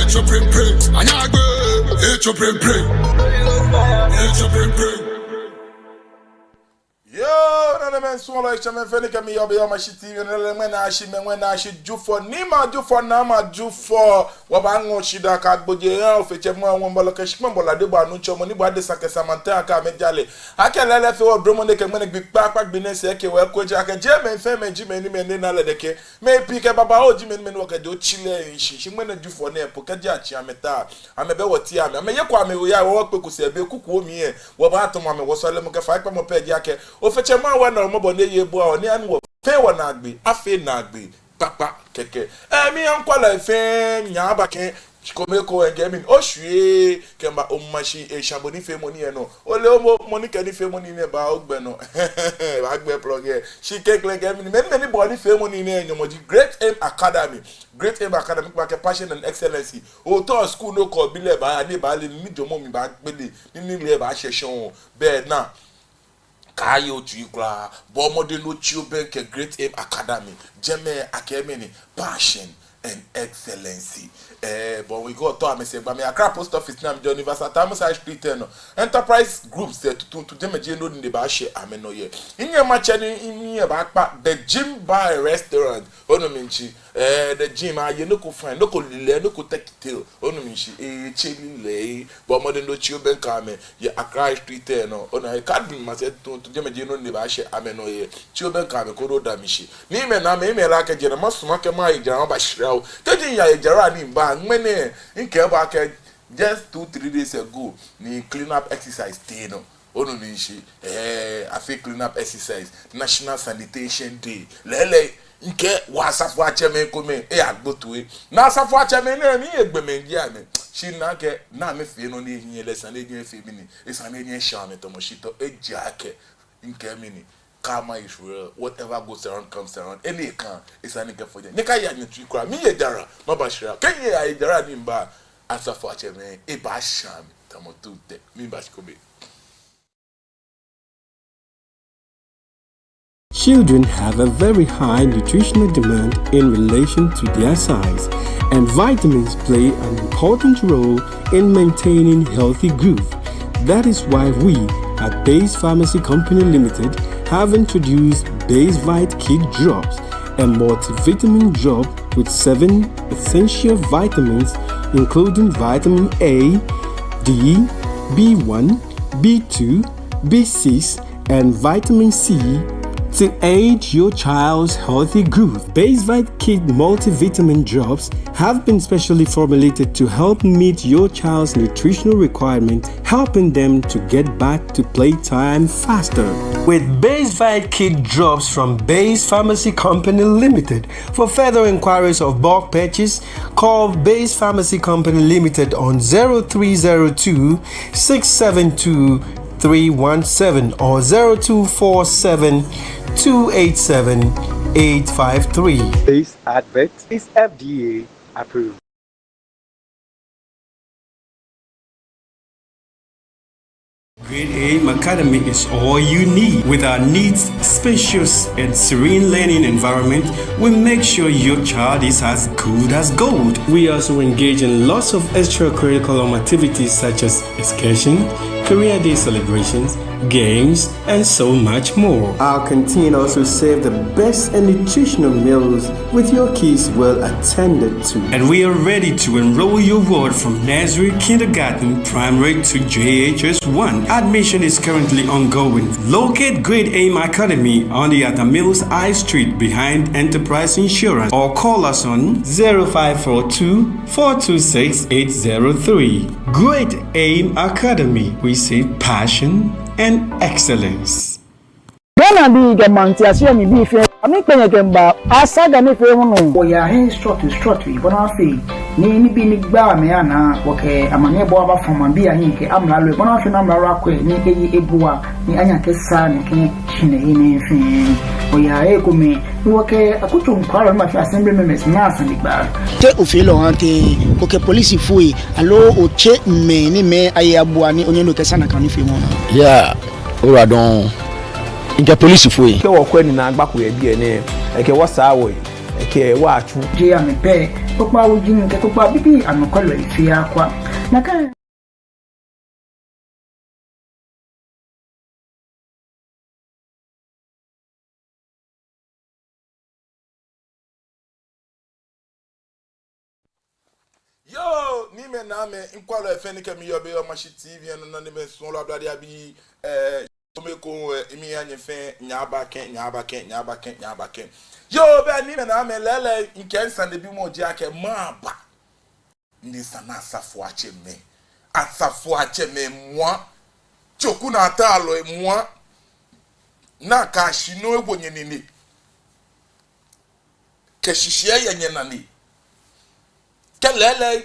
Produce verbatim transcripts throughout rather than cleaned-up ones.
Chopin print, anyagbe, eh, chopin print. Eh, chopin print. Yoo, nanemɛi, suɔlɔi, tsɛmɛi fɛɛ ni kɛ mi yɔɔ biɛ yɛ Omashi T V nɔ lɛ, ŋmɛnɛ ashi mɛ, ŋmɛnɛ ashi Jufɔ, ni ma Jufɔ, na ma Jufɔ. Wɔbaaŋɔ shidaa kɛ agbojee aha Ofe Tsɛ Mawu Nyɔŋmɔ, bɔlɔ kɛ shikpɔŋ, bɔlɔ adebɔɔ, Nuŋtsɔ, mɔ ni bɔ adesa kɛ Samantha kɛ amɛjale. Akɛ lɛɛlɛŋ fee wɔ dromɔ nɛɛ kɛ ŋmɛnɛ gbi kpakpa gbi nɛɛ sɛɛ kɛ wɔ eko ja akɛ jeee mɛi fɛɛ mɛi ji mɛi ni mɛi nɛɛ na lɛ dɛkɛ. Mɛi pii kɛ babaoo ji mɛi ni mɛi ni wɔkɛje otsi lɛ yiŋ shi. Shi ŋmɛnɛ Jufɔ nɛɛ po kɛji atsi amɛta, amɛbɛ wɔteŋ, amɛ, amɛyeko amɛwo ya, wɔ wɔkpe kusɛɛ be kuku omi yɛ. Wɔbaatamɔ amɛ, wɔsɔlemɔ kɛ faikpamɔ pɛ ji akɛ Ofe Tsɛ Mawu ana wɔ mɔbɔ ni eye ebua wɔ ni anu wɔ fɛɛ wɔnaagbee, afee naagbee kpakpa kɛkɛ. Ɛɛ, miiha ŋkwɛlɔi fɛɛ nyɛ aba kɛ shikome ko ŋkɛɛ mɛni, oshwie kɛmiiba Omashi, esha bo nifeemɔ nɛɛ nɔ. Ole omɔ, mɔ ni kɛ nifeemɔ nɛɛ baa ogbɛ nɔ. Baagbɛ plɔgɛ. Shi klɛŋklɛŋ ŋkɛɛ mɛni, mɛi ni, mɛi ni bɔ nifeemɔ nɛɛ nyɔmɔ ji Great Aim Academy. Great Aim Academy kpa kɛ passion and excellency. Ootao school nɔ ko, obi lɛ baaya ni ebaale nii, ni jɔɔmɔ mli baagbele, ni nilee baashɛ shɔŋŋ. Bɛ na. Kaaye otsui kwraa, bɔɔ mɔdɛŋ ni otsi obɛŋkɛ Great Aim Academy, jɛmɛ akɛɛ mɛni, passion and excellency. Eh, bɔ ni wɔkɛtao amɛsɛɛ gbɛ mli, Accra Post Office ni amɛjɔɔ, University Atamu High Street lɛ nɔ. Enterprise Groups lɛ tuuntu, jɛmɛ ji he ni obaashɛ amɛnɔ yɛ. Minyɛŋ matsɛ nii, minyɛ baakpa The Gym Bar Restaurant. Onu mi shishi, eh, The Gym, aye nɔ ko fine, nɔ ko lilɛ, nɔ ko tɛkitɛl. Onu mi shishi, eh, tsɛ lilɛ, eh, bɔɔ mɔdɛŋ ni otsi obɛŋkɛ amɛ yɛ Accra Street lɛ nɔ. Ona, eh, kadu mi masɛɛ tuuntu, jɛmɛ ji he ni obaashɛ amɛnɔ yɛ. Tsi obɛŋkɛ amɛ koni oda amɛ shi. Ni mɛi ni amɛ, mɛi lɛ kɛjɛ ni masumɔ akɛ maye jara mabashra o. Kɛji miyaye jara ni miba, ŋmɛnɛ, ŋkɛɛ bo akɛ just two, three days ago ni clean up exercise tee nɔ. Onu mi shishi, eh, afee clean up exercise, National Sanitation Day. Lɛɛlɛŋ, ŋkɛɛ wɔ asafoiatsɛmɛi komɛi, eh, agbo toi. Ni asafoiatsɛmɛi nɛɛ, mihe gbɛ mli ji amɛ. Shi mina akɛ, ni amɛfee nɔ ni ehiii lɛ, esa ni enyɛ efee mɛni, esa ni enyɛ esha amɛ tamɔ shitɔ, ejaakɛ, ŋkɛɛ mɛni, karma is real. Whatever goes around comes around. Enɛ kan, esa ni ŋkɛfɔ nyɛ. Nyɛkaya nyɛtsui kwraa. Miye jara mabashra. Kɛ miyaye jara ni miba, asafoiatsɛmɛi, ebaashã mi tamɔ tuute. Miiba shikome. Children have a very high nutritional demand in relation to their size, and vitamins play an important role in maintaining healthy growth. That is why we at Base Pharmacy Company Limited have introduced Basevite Kid Drops, a multivitamin drop with seven essential vitamins, including vitamin A, D, B one, B two, B six, and vitamin C to aid your child's healthy growth. Basevite Kid Multivitamin Drops have been specially formulated to help meet your child's nutritional requirement, helping them to get back to playtime faster. With Basevite Kid Drops from Base Pharmacy Company Limited. For further inquiries of bulk purchase, call Base Pharmacy Company Limited on zero three zero two, six seven two, three one seven or zero two four seven, two eight seven, eight five three. This advert is F D A approved. Great Aim Academy is all you need. With our neat, spacious, and serene learning environment, we make sure your child is as good as gold. We also engage in lots of extracurriculum activities such as excursion, career day celebrations, games, and so much more. Our canteen also serve the best and nutritional meals with your kids well attended to. And we are ready to enroll your ward from nursery, kindergarten, primary to J H S one. Admission is currently ongoing. Locate Great Aim Academy on the Atta Mills High Street behind Enterprise Insurance or call us on zero five four two, four two six, eight zero three. Great Aim Academy, we say passion and excellence. Ghanabii kɛ maŋtiase mli bii fɛɛ, amɛkpɛ nyɛ kɛmiiba Asaga nifeemɔ nɔ. Wɔyaa hei srɔtoi srɔtoi bɔ ni afee ni nibii ni gbaa amɛnaa, wɔkɛ amaniɛbɔɔ abafɔ maŋbii ahiɛ kɛ amralo, bɔ ni afee ni amralo akwɛ ni eye ebua ni anyɛ akɛsaa nɛkɛ shihilɛi nɛɛ fɛɛ. Wɔyaa hei komɛi ni wɔkɛ akutso nɔkwɛlɔi ni bafee assembly members naa sanegbaa. Te ofeɔ lɛ ohaa tɛŋŋ, okɛ polisifoi aloo otsɛɔ mɛi ni amɛye abua ni onyɛ ni okɛsaa nakai nifeemɔ nɛɛ? Yeah. Ora dɔŋŋ. Ŋkɛ polisifoi. Kɛ wɔkwɛ ni naagba ko yɛ biɛ nɛɛ, ekɛ wɔ saa wɔyi. Ekɛ wɔ atsu. Jeee amɛ pɛ, kpokpaa wuji kɛ kpokpaa bibii anɔkwɛlɔi fɛɛ akwa. Nakai. Yoo, niimɛi naamɛi, mikwɛlɔi fɛɛ ni kɛ mi yɔɔ biɛ yɛ Mashi T V lɛ nɔ, ni amɛsuɔlɔ Ablade abii, eh, tome ko, eh, miiha nyɛ fɛɛ, nyɛbakɛ, nyɛbakɛ, nyɛbakɛ, nyɛbakɛ. Yoo, bɛ niimɛi naamɛi, lɛɛlɛŋ, mikɛ misanebimɔ ji akɛ maba. Ni esa ni asafoiatsɛmɛi, asafoiatsɛmɛi mɔ, tsoku naa ta alɔ mɔ, ni akɛ shi nɔ ewo nyɛnine, kɛ shishi aya nyɛnane. Kɛ lɛɛlɛŋ,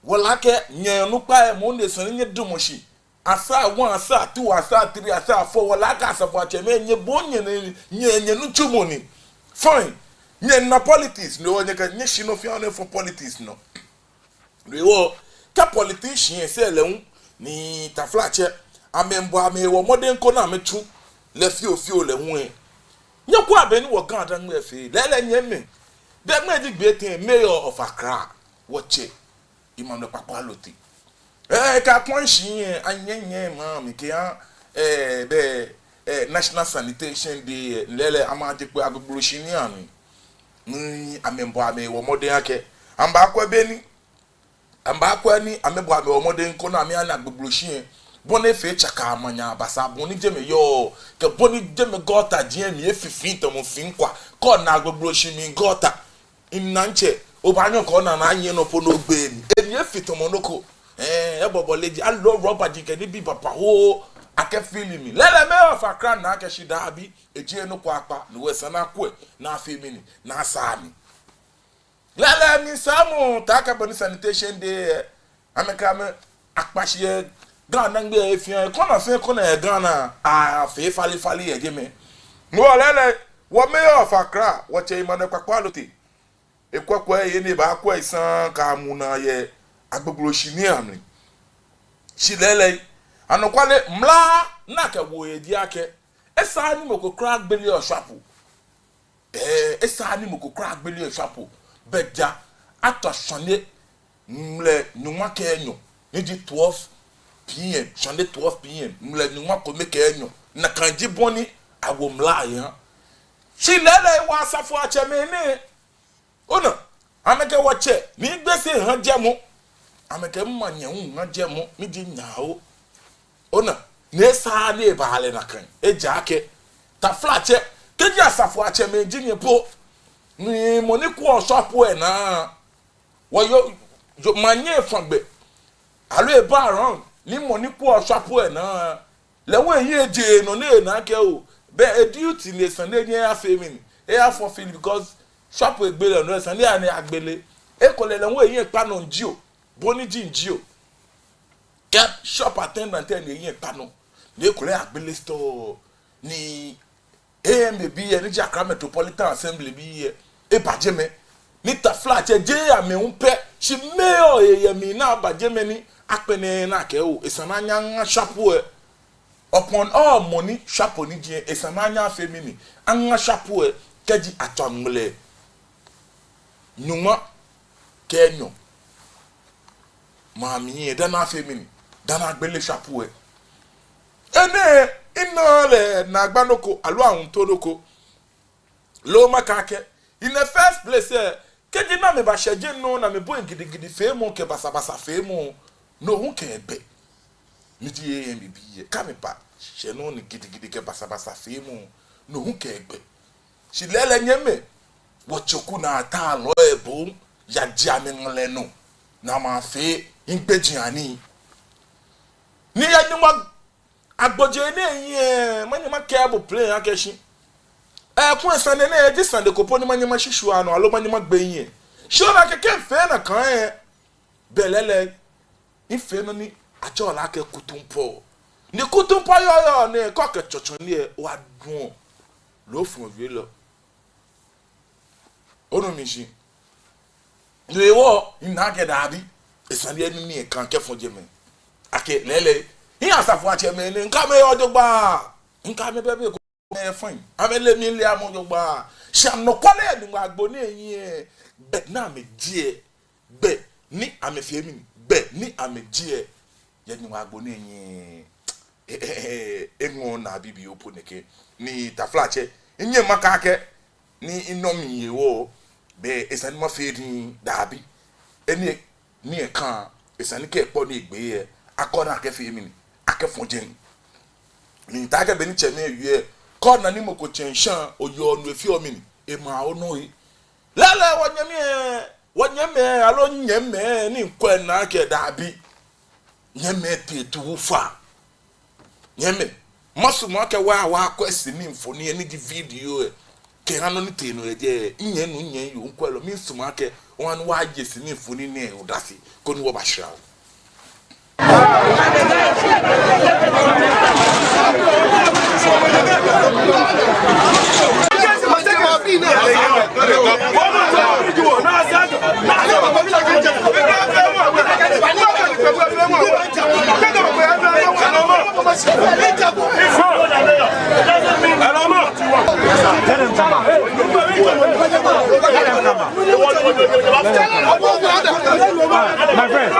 wɔle akɛ nyɛ onukpai lɛ, mɔ ni esa ni nyɛdamɔ shi. Asa one, asa two, asa three, asa four, wɔle akɛ asafoiatsɛmɛi, nyɛbɔ nyɛ, nyɛ, nyɛnitsumɔ ni. Fine. Nyɛna politics nɔ, nyɛkɛ nyɛshinɔ fɛɛ nɔ efɔ politics nɔ. Hewɔ, kɛ politician sɛɛ lɛ hu, ni taflatsɛ, amɛmiibɔ amɛhe mɔdɛŋ koni amɛtsu lɛ fioo fioo lɛ hu lɛ, nyɛkwɛa bɔ ni wɔ Ga Dangme fee, lɛɛlɛŋ nyɛmimɛi. Dangme ji gbɛ tɛŋŋ, Mayor of Accra, wɔtsɛ Emmanuel Kpakpo Allotey. Eh, kɛ akɔ shi lɛ, anyɛnyɛ ma mi kɛ ya, eh, bɛ, eh, National Sanitation Day, eh, lɛɛlɛŋ amɛje kpo Agbogbloshie nii amli. Ni amɛmiibɔ amɛhe mɔdɛŋ akɛ amɛbaakwɛ bɔ ni, amɛbaakwɛ ni amɛbɔ amɛhe mɔdɛŋ koni amɛha ni Agbogbloshie lɛ, bɔ ni efee tsaka amanya abasa, bɔ ni jɛmɛ yɔɔ, kɛ bɔ ni jɛmɛ gutter ji lɛ mli efi fiŋ tamɔ fiŋ kwa, kɛ ona Agbogbloshie mli gutter, mina ntsɛ, obaanyɛ okɛ onane anyiɛ nɔ po ni ogbe mli. Emli efi tamɔ nɔ ko. Eh, ebɔbɔ lɛ ji, aloo rubber ji kɛ nibii babaoo akɛ fill mli. Lɛɛlɛŋ Mayor of Accra na akɛ shi daabi, ejeee nɔ ko akpa, no hewɔ esa ni akwɛ, ni afee mɛni, ni asaa mli. Lɛɛlɛŋ miisaa mɔ, taakɛ bɔ ni Sanitation Day lɛ, amɛkɛ amɛ akpa shi yɛ Ga Dangme lɛ fɛɛ, corner fɛɛ corner yɛ Ghana, afee falefale yɛ jɛmɛ. No hewɔ lɛɛlɛŋ, wɔ Mayor of Accra, wɔtsɛ Emmanuel Kpakpo Allotey, ekwɛkwɛ he ni ebaakwɛ esaŋ kɛ amuna yɛ Agbogbloshie nii amli. Shi lɛɛlɛŋ, anɔkwale mla ni akɛwo he ji akɛ, esaaa ni mɔ ko kwraa agbele eshwapo. Eh, esaaa ni mɔ ko kwraa agbele eshwapo. Bɛ ja, atswa shwane ŋmlɛ nyɔŋma kɛ enyɔ, ni ji twelve P M, shwane twelve P M, ŋmlɛ nyɔŋma kome kɛ enyɔ. Nakai ji bɔ ni awo mla lɛ aha. Shi lɛɛlɛŋ wɔ asafoiatsɛmɛi nɛɛ, ona, amɛkɛ wɔtsɛ Nii Gbese ha jɛmɔ. Amɛkɛ manyɛ hu ha jɛmɔ, ni ji Nyawo. Ona, ni esaaa ni ebaa lɛ nakai. Ejaakɛ, taflatsɛ, kɛji asafoiatsɛmɛi ji nyɛ po, ni mɔ ni kwɛɔ eshwapo lɛ naa, wɔyɔɔ, yɔɔ manyɛ fã gbɛ, aloo ebaa around, ni mɔ ni kwɛɔ eshwapo lɛ naa, lɛ hu ehiɛ jeee nɔ ni ena akɛ oo, bɛ e-duty ni esa ni enyɛ eyafee mɛni, eya fulfill, because shwapo egbele, no esa ni eya ni eyagbele. Ekolɛ lɛ hu ehiɛ kpa nɔ jio, bɔ ni ji jio. Kɛ shop attendant lɛ ni ehiɛ kpa nɔ, ni ekolɛ eyagbele store, ni A M A bii lɛ, ni ji Accra Metropolitan Assembly bii lɛ, eba jɛmɛ. Ni taflatsɛ jeee amɛ hu pɛ, shi mayor lɛ yɛ mli ni aba jɛmɛ ni akpɛlɛ ni akɛɛ oo, esa ni anyɛ aŋa shwapo lɛ. Upon all mɔ ni shwapo ni ji lɛ, esa ni anyɛ afee mɛni, aŋa shwapo lɛ, kɛji atswa ŋmlɛ nyɔŋma kɛ enyɔ maŋ mli lɛ, dani afee mɛni, dani agbele shwapo lɛ. Enɛ, minaaa lɛ naagba nɔ ko, aloo ahuntoo nɔ ko. Loo makɛɛ akɛ, in the first place lɛ, kɛji ni amɛbashɛ jɛi nɔ ni amɛbɔi gidigidi feemɔ kɛ basabasa feemɔ, no hu kɛ egbɛ. Ni ji A M A bii lɛ, kɛ amɛbashɛ nɔ ni gidigidi kɛ basabasa feemɔ, no hu kɛ egbɛ. Shi lɛɛlɛŋ nyɛmimɛi, wɔtsoku naa ta alɔ lɛ bo, yaje amɛŋmlɛ nɔ, ni amɛfee hiɛgbejianii. Ni yɛ Nyɔŋmɔ agbojee nɛɛ hiɛ, manyɛ makɛɛ bo plain akɛ shi, eh, kulɛ sane nɛɛ eji sane ko po ni manyɛ mashi shwane nɔ, aloo manyɛ magbe hiɛ. Shi ona akɛ kɛ mifee nakai lɛ, belɛ lɛ, mifee nɔ ni atsɛɔ lɛ akɛ kutumpɔɔ. Ni kutumpɔɔ yɔɔ yɔɔ nɛɛ, kɛ okɛ tsɔtsɔ nii lɛ, obaadu lɛ. Loo fɔn wie lɛ. Onu mishishi? No hewɔ, mina akɛ daabi, esa ni enɛ ni eka kɛfɔ jɛmɛ. Akɛ lɛɛlɛŋ, asafoiatsɛmɛi nɛɛ, mikɛ amɛ yɔɔ jogbaŋŋ. Mikɛ amɛ bɛ be ko. Amɛ fine. Amɛle mi, mile amɛ jogbaŋŋ. Shi anɔkwale yɛ Nyɔŋmɔ agbo ni ehiɛ. Gbɛ ni amɛjɛ. Gbɛ ni amɛfee mɛni? Gbɛ ni amɛjɛ. Yɛ Nyɔŋmɔ agbo ni ehiɛ. Eŋɔɔ naa bibioo po nɛkɛ. Ni taflatsɛ, minyɛŋ makɛɛ akɛ, ni minɔ miye wɔ, belɛ esa ni mafee nii, daabi. Enɛ, ni ekã, esa ni kɛ ekpɔ ni egbe yɛ, akɔ naa akɛfee mɛni, akɛfɔ jɛi. Ni mitaakɛ be ni tsɛmɛi wie, kɛ ona ni mɔ ko tsɛ ŋshɔ, oyɔɔ nu efeɔ mɛni, ema onɔ yɛ. Lɛɛlɛŋ wɔnyɛmi, wɔnyɛmɛi, aloo nyɛmɛi, ni mikwɛ naa akɛ daabi. Nyɛmɛi tee tu fa. Nyɛmɛi, masumɔ akɛ wɔ, wɔkwɛ sini mfoniri ni ji video lɛ. Kɛha nɔ ni tee nɔ yɛ jɛi, minyɛmi nuu, minyɛmi yoo, mikwɛlɔ, miisumɔ akɛ, wɔha ni wɔye sini mfoniri nɛɛ odase, koni wɔbashra wɔ. Tell them come out. Tell them come out. My friend.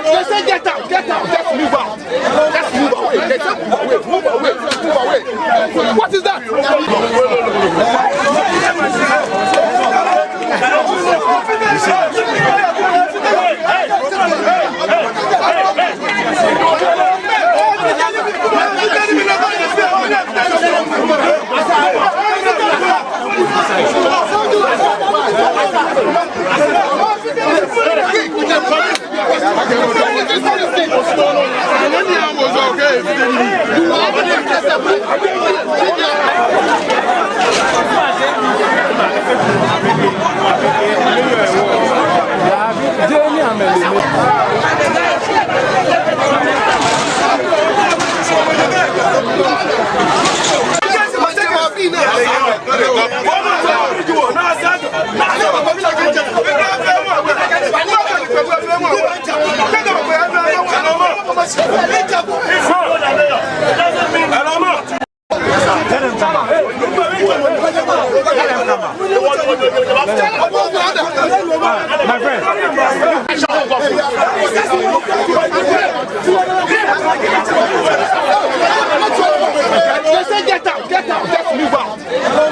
They say, "Get out, get out, just move out. Just move away." They say, "Move away, move away, move away." What is that? Tell them come out. Tell them come out. My friend. They say, "Get out, get out, just move out.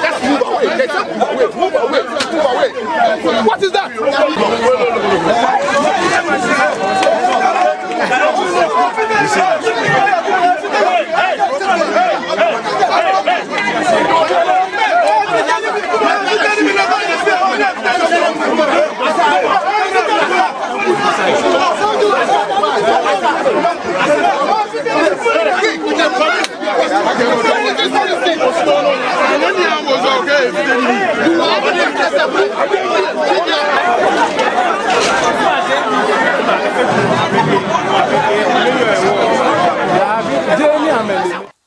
Just move away." They say, "Move away, move away, move away." What is that?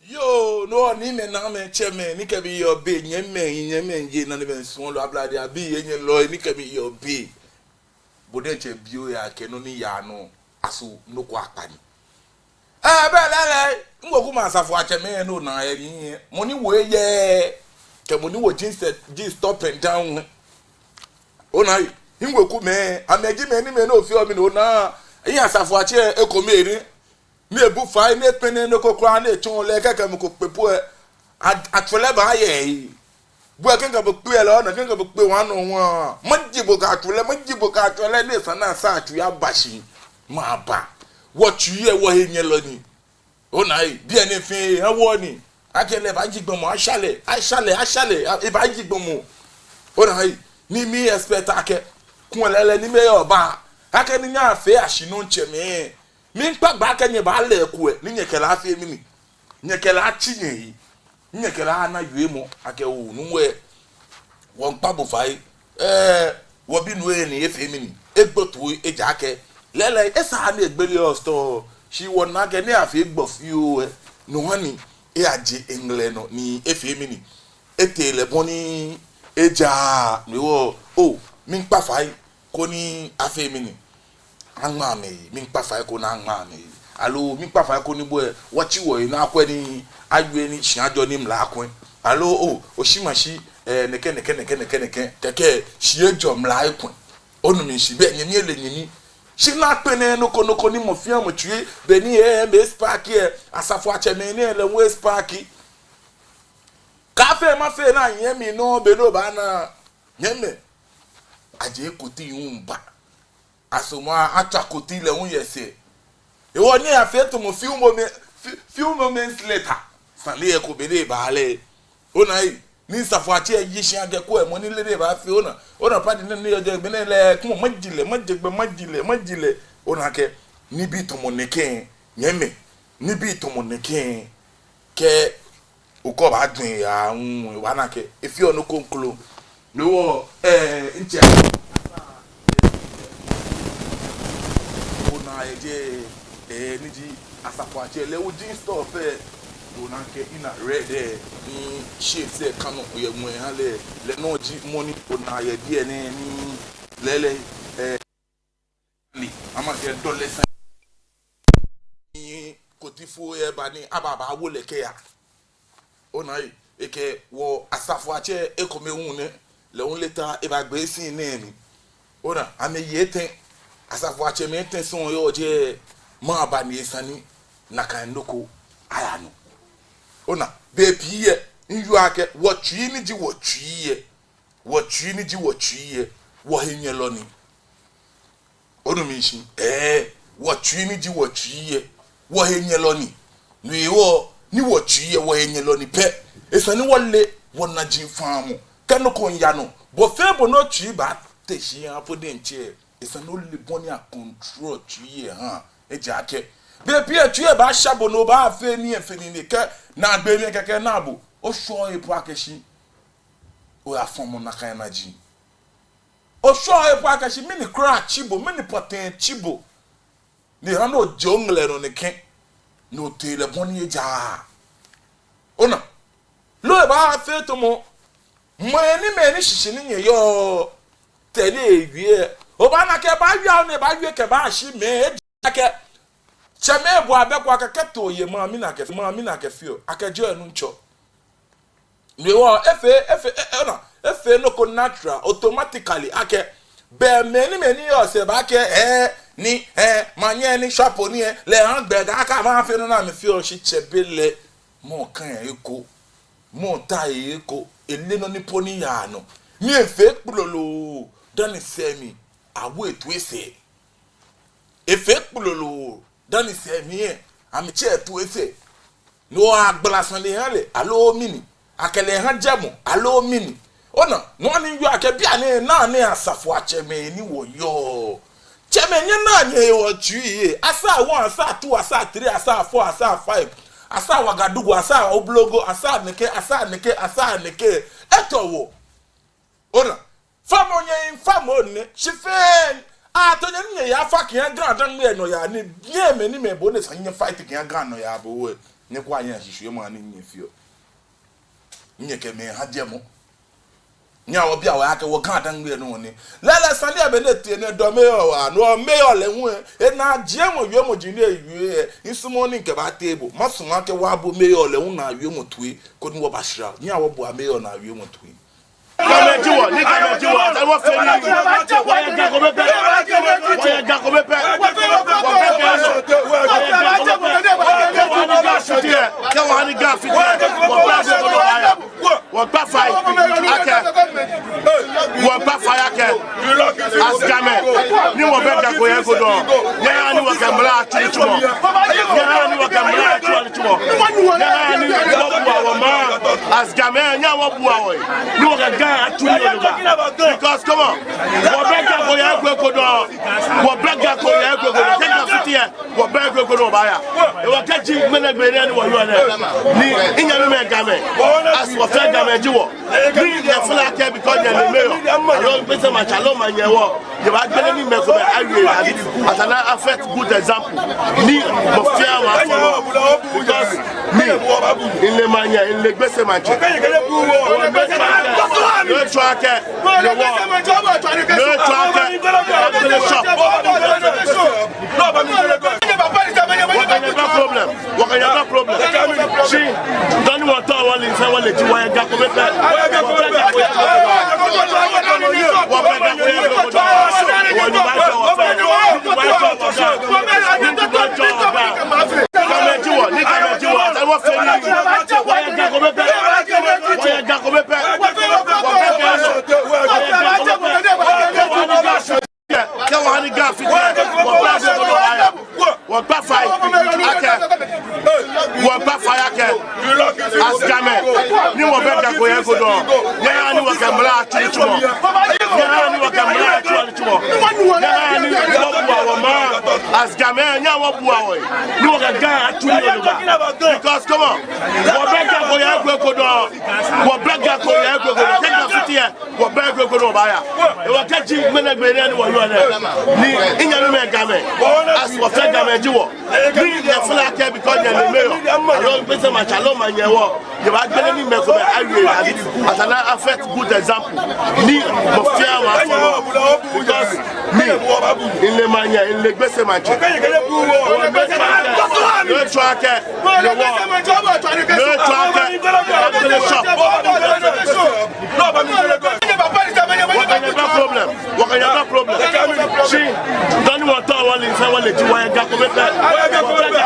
Yoo, no, niimɛi, naamɛi, tsɛmɛi, ni kɛ mi yɔɔ biɛ, nyɛmimɛi, nyɛmimɛi, yei, nanemɛi, suɔlɔi, ablade abii, henyɛlɔi, ni kɛ mi yɔɔ biɛ. Bo diɛŋtsɛ bi ohe akɛ nɔ ni yaa nɔ, aso nɔ ko akpa ni? Ee, belɛ lɛɛlɛŋ, miwekumɛi asafoiatsɛmɛi nɔ naa yɛ ni, mɔ ni wo eyɛ, kɛ mɔ ni wo jeans, jeans top and down. Ona, miwekumɛi, amɛji mɛi ni mɛi nɔ fioo mi nɔ naa, yɛ asafoiatsɛ ekomɛi ni. Ni ebu fai, ni ekpɛlɛɛɛ nɔ ko kwraa, ni etsɔɔ lɛ kɛkɛ mɔ ko kpe po lɛ, a-, atswaa lɛ baa yɛ. Bo lɛ kɛ́ mikɛ bo kpe lɛ, ona, kɛ́ mikɛ bo kpe one on one. Maji bo kɛ atswaa lɛ, maji bo kɛ atswaa lɛ, ni esa ni asa atswaa lɛ aba shi. Maba. Wɔtswaa lɛ wɔhenyɛlɔ ni. Ona, biɛ nɛɛ fɛɛ, ewɔ ni. Akɛ lɛ baaji gbɔmɔ, asha lɛ, asha lɛ, asha lɛ, a-, ebaaji gbɔmɔ. Ona, ni mi expect akɛ, kulɛ lɛɛlɛŋ ni mɛi yɔɔ ba. Akɛ ni nyɛfee ashi nɔ tsɛmɛi. Miikpa gbɛ akɛ nyɛbaalɛ eko lɛ, ni nyɛkɛ lɛ afee mɛni? Nyɛkɛ lɛ atsi nyɛyi. Nyɛkɛ lɛ ana wiemɔ akɛ oo, nuumo lɛ, wɔmiikpa bo fai, ee, wɔbinuu lɛ ni efee mɛni? Egbo toi, ejaakɛ lɛɛlɛŋ esaaa ni egbele hospital, shi wɔna akɛ ni afee gbɔ fioo lɛ, no ha ni eyaje eŋɛlɛ nɔ ni efee mɛni? Etee lɛ bɔ ni ejaaa, no hewɔ, oo, miikpa fai, koni afee mɛni? aŋma amɛyi, miikpa fai koni aŋma amɛyi. Aloo miikpa fai koni bo lɛ, wɔtsi wɔyi ni akwɛ ni, awie ni, shi ajɔ ni mla akwɛ. Aloo oo, oshi mashi, eh, nɛkɛ, nɛkɛ, nɛkɛ, nɛkɛ, nɛkɛ, kɛkɛ, shi ejɔ mla ekwɛ. Onu mi shishi, bɛ nyɛmi ele nyɛmi. Shi ni akpɛlɛ nɔ ko nɔ ko ni mɔ fɛɛ mɔ tsui, bɛ ni, eh, mɛi spark lɛ, asafoiatsɛmɛi nɛɛ lɛ hu spark. Kaafee mafee ni anyɛ mi nɔ, bɛ no baana. Nyɛmɛi. Ajie koti hu ba. Asomɔa, atswa koti lɛ hu yɛ sɛɛ. Hewɔ ni afee tamɔ few moments, few, few moments later. Sane lɛ eko be ni eba lɛ. Ona ei, ni asafoiatsɛ lɛ ye shi akɛ kwɛ mɔ ni lɛ ni ebaafee, ona. Ona padi nɛɛ ni yɔɔ jɛmɛ nɛɛ lɛ, kwɛmɔ, maji lɛ, maje gbɛ, maji lɛ, maji lɛ. Ona akɛ, nibii tamɔ nɛkɛ, nyɛmɛi. Nibii tamɔ nɛkɛ, kɛ okɔ baajwɛŋ ya, mm, obaana akɛ efeɔ nɔ ko kroko. No hewɔ, eh, ntsɛ. Ona yɛ jɛi, eh, ni ji asafoiatsɛ lɛ, ewu jeans top lɛ. Ona akɛ inner red lɛ, mm, shades lɛ ka nɔ, oyɛ ŋwɛi ha lɛ, lɛ nɔŋŋ ji mɔ ni ona yɛ biɛ nɛɛ ni lɛɛlɛŋ, eh, ni ama akɛ dɔlɛ sa. Ni kotifoi lɛ ba ni aba bawo lɛ kɛya. Ona ei, ekɛ wɔ asafoiatsɛ ekome hu nɛ, lɛ hu later ebagbe scene nɛɛ mli. Ona, amɛyi etɛ, asafoiatsɛmɛi etɛ sɔŋŋ yɔɔ jɛi, mɔ aba ni esa ni nakai nɔ ko aya nɔ. Ona, bei pii lɛ, miwieɔ akɛ, wɔtsui ni ji wɔtsui lɛ, wɔtsui ni ji wɔtsui lɛ, wɔhenyɛlɔ ni. Onu mi shishi? Ɛɛ, wɔtsui ni ji wɔtsui lɛ, wɔhenyɛlɔ ni. No hewɔ, ni wɔtsui lɛ, wɔhenyɛlɔ ni pɛ, esa ni wɔle wɔnaji famɔ. Kɛ nɔ ko miiya nɔ, bɔ fɛɛ bɔ ni otsui baate shi aha po diɛŋtsɛ, esa ni ole bɔ ni a-control otsui lɛ oha. Ejaakɛ bei pii lɛ otsui lɛ baasha bo ni obaafee nii lɛ fe nii ni kɛ naagbee mli lɛ kɛkɛ ana bo. Oshɔ epo akɛ shi oyafɔmɔ nakai naji. Oshɔ epo akɛ shi mɛni kwraa tsi bo, mɛni pɔtɛɛ tsi bo. Ni eha ni oje oŋɛlɛ nɔ nɛkɛ, ni otee lɛ bɔ ni ejaaa. Ona, loo ebaafee tamɔ mɛi ni, mɛi ni shishi ni nyɛyɔɔ, te ni ewie lɛ, obaana akɛ ebaawie ni ebaawie kɛbashi mɛi, ejaakɛ tsɛmɛi bua bɛ ko akɛ kɛ too ye maŋ mli ni akɛ, maŋ mli ni akɛfeɔ, akɛjɛɔ enuŋtsɔ. No hewɔ efee, efee, e, e, ona, efee nɔ ko natural, automatically, akɛ be mɛi ni, mɛi ni yɔɔ sɛɛ baakɛɛ, ɛɛ, ni, ɛɛ, manyɛ ni shwapo ni, ɛɛ, lɛ ha gbɛ daa akɛ amɛfee nɔ ni amɛfeɔ, shi tsɛ be lɛ, mɔ kã eko, mɔ ta eko, eleee nɔ ni po ni yaa nɔ. Ni efee kplolo, dani sɛɛ mli awo etoi esɛɛ. Efee kplolo, dani sɛɛ mli lɛ, amɛtsɛ etoi esɛɛ. No agbala sane lɛ ha lɛ, aloo mɛni? Akɛ lɛ ha jɛmɔ, aloo mɛni? Ona, no hewɔ ni miwieɔ akɛ bianɛ, naa nɛɛ asafoiatsɛmɛi ni wɔyɔɔ, tsɛmɛi, nyɛnaa nyɛhewɔ tsui lɛ. Asaŋ one, asaŋ two, asaŋ three, asaŋ four, asaŋ five, asaŋ Ouagadougou, asaŋ Oblogo, asaŋ nɛkɛ, asaŋ nɛkɛ, asaŋ nɛkɛ. Etɔ wɔ. Ona, famɔ nyɛyi, famɔ nɛ, shi fɛɛ, ato nyɛ ni nyɛyafa kɛha Ga-Dangme nɔyaa ni, nyɛmɛi ni mɛi bɔ ni esa ni nyɛ-fight kɛha Ga nɔyaa bɔ lɛ, nyɛkwɛa nyɛshishiumɔ ni nyɛfeɔ. Nyɛkɛ mɛi ha jɛmɔ. Nyɛhaa wɔbia wɔhe akɛ wɔ Ga-Dangme nɔ nɛ. Lɛɛlɛŋ sane lɛ be ni etee nɛɛ, dɔ mayor waa, no mayor lɛ hu lɛ, enaajiemɔ wiemɔ ji ni ewie lɛ, misumɔɔɔ ni mikɛba table. Masumɔ akɛ wɔbo mayor lɛ hu naa wiemɔ toi, koni wɔbashra. Nyɛhaa wɔboa mayor naa wiemɔ toi. Gamɛi ji wɔ, ni Gamɛi ji wɔ, ata wɔfee nii. Wɔyɛ Ga kome pɛ. Wɔyɛ Ga kome pɛ. Wɔbɛ Ga nɔ. Wɔyɛ Ga kome pɛ. Kɛ wɔha ni Ga fite lɛ, kɛ wɔha ni Ga fite lɛ, wɔbɛ Ga kome pɛ. Wɔkpa fai akɛ, wɔkpa fai akɛ, as Gamɛi, ni wɔbɛ Ga ko yɛ ko dɔŋŋ, nyɛhaa ni wɔkɛ mla atsu nitsumɔ. Nyɛhaa ni wɔkɛ mla atsu nitsumɔ. Nyɛhaa ni wɔbua wɔmaŋ. As Gamɛi, nyɛhaa wɔbua wɔhe. Ni wɔkɛ Ga atsu nii yɛ jogbaŋŋ. Because, come on, wɔbɛ Ga ko yɛ ko dɔŋŋ. Wɔbɛ Ga ko yɛ ko dɔŋŋ. Kɛ Ga fite lɛ, wɔbɛ Ga ko dɔŋŋ wɔbaaya. Hewɔ kɛji ŋmɛnɛ gbi nɛɛ ni wɔyɔɔ nɛɛ, ni minyɛmimɛi Gamɛi, as wɔ fɛɛ Gamɛi ji wɔ. Ni nyɛfeel akɛ because nyɛle mayor, aloo Gbese Maŋtsɛ, aloo maŋnyɛ hewɔ, nyɛbaagbele nii mɛi komɛi awie, abi, ata ni afee good example. Ni mɔ fɛɛ mɔ afɔlɔ. Because mi, mile maŋnyɛ, mile Gbese Maŋtsɛ. Nɔ ni etsɔɔ akɛ, nɔ ni etsɔɔ akɛ, agbele shop. Wɔkɛ nyɛ bɛ problem. Shi dani wɔtao wɔle sɛɛ wɔle ji wɔyɛ Ga kome pɛ. Wɔbɛ Ga kome pɛ. Wɔbɛ Ga kome pɛ. Wɔbɛ Ga kome pɛ. Gamɛi ji wɔ, ni Gamɛi ji wɔ, ata wɔfee nii. Wɔyɛ Ga kome pɛ. Wɔyɛ Ga kome pɛ. Wɔbɛ Ga kome pɛ. Wɔyɛ Ga kome pɛ. Kɛ wɔha ni Ga fite, wɔbɛ Ga kome pɛ. Wɔgba fai akɛ, wɔgba fai akɛ, as Gamɛi, ni wɔbɛ Ga ko yɛ ko dɔŋŋ, nyɛhaa ni wɔkɛ mla atsu nitsumɔ. Nyɛhaa ni wɔkɛ mla atsu nitsumɔ. Nyɛhaa ni wɔbua wɔmaŋ, as Gamɛi, nyɛhaa wɔbua wɔhe, ni wɔkɛ Ga atsu nii ojogbaŋŋ. Because, come on, wɔbɛ Ga ko yɛ ko dɔŋŋ, wɔbɛ Ga ko yɛ ko dɔŋŋ. Kɛ Ga fite lɛ, wɔbɛ Ga ko dɔŋŋ wɔbaaya. Ewa kɛji ŋmɛnɛ gbɛ nɛɛ ni wɔyɔɔ nɛɛ, ni minyɛmimɛi Gamɛi, as wɔfɛɛ Gamɛi ji wɔ. Ni nyɛfeel akɛ because nyɛle mayor, aloo Gbese Maŋtsɛ, aloo maŋnyɛ wɔ, nyɛbaagbele ni mɛi komɛi awie, abi, esa ni afee good example. Ni mɔ fɛɛ mɔ afɔlɔ. Because mi, mile maŋnyɛ, mile Gbese Maŋtsɛ. Mile Gbese Maŋtsɛ. Mile tsɔɔ akɛ, mile wɔ. Mile tsɔɔ akɛ, mile shop. Wɔkɛ nyɛ bɛ problem. Wɔkɛ nyɛ bɛ problem. Shi dani wɔtao wɔle sɛɛ wɔle ji wɔyɛ Ga kome pɛ. Wɔbɛ Ga kome pɛ.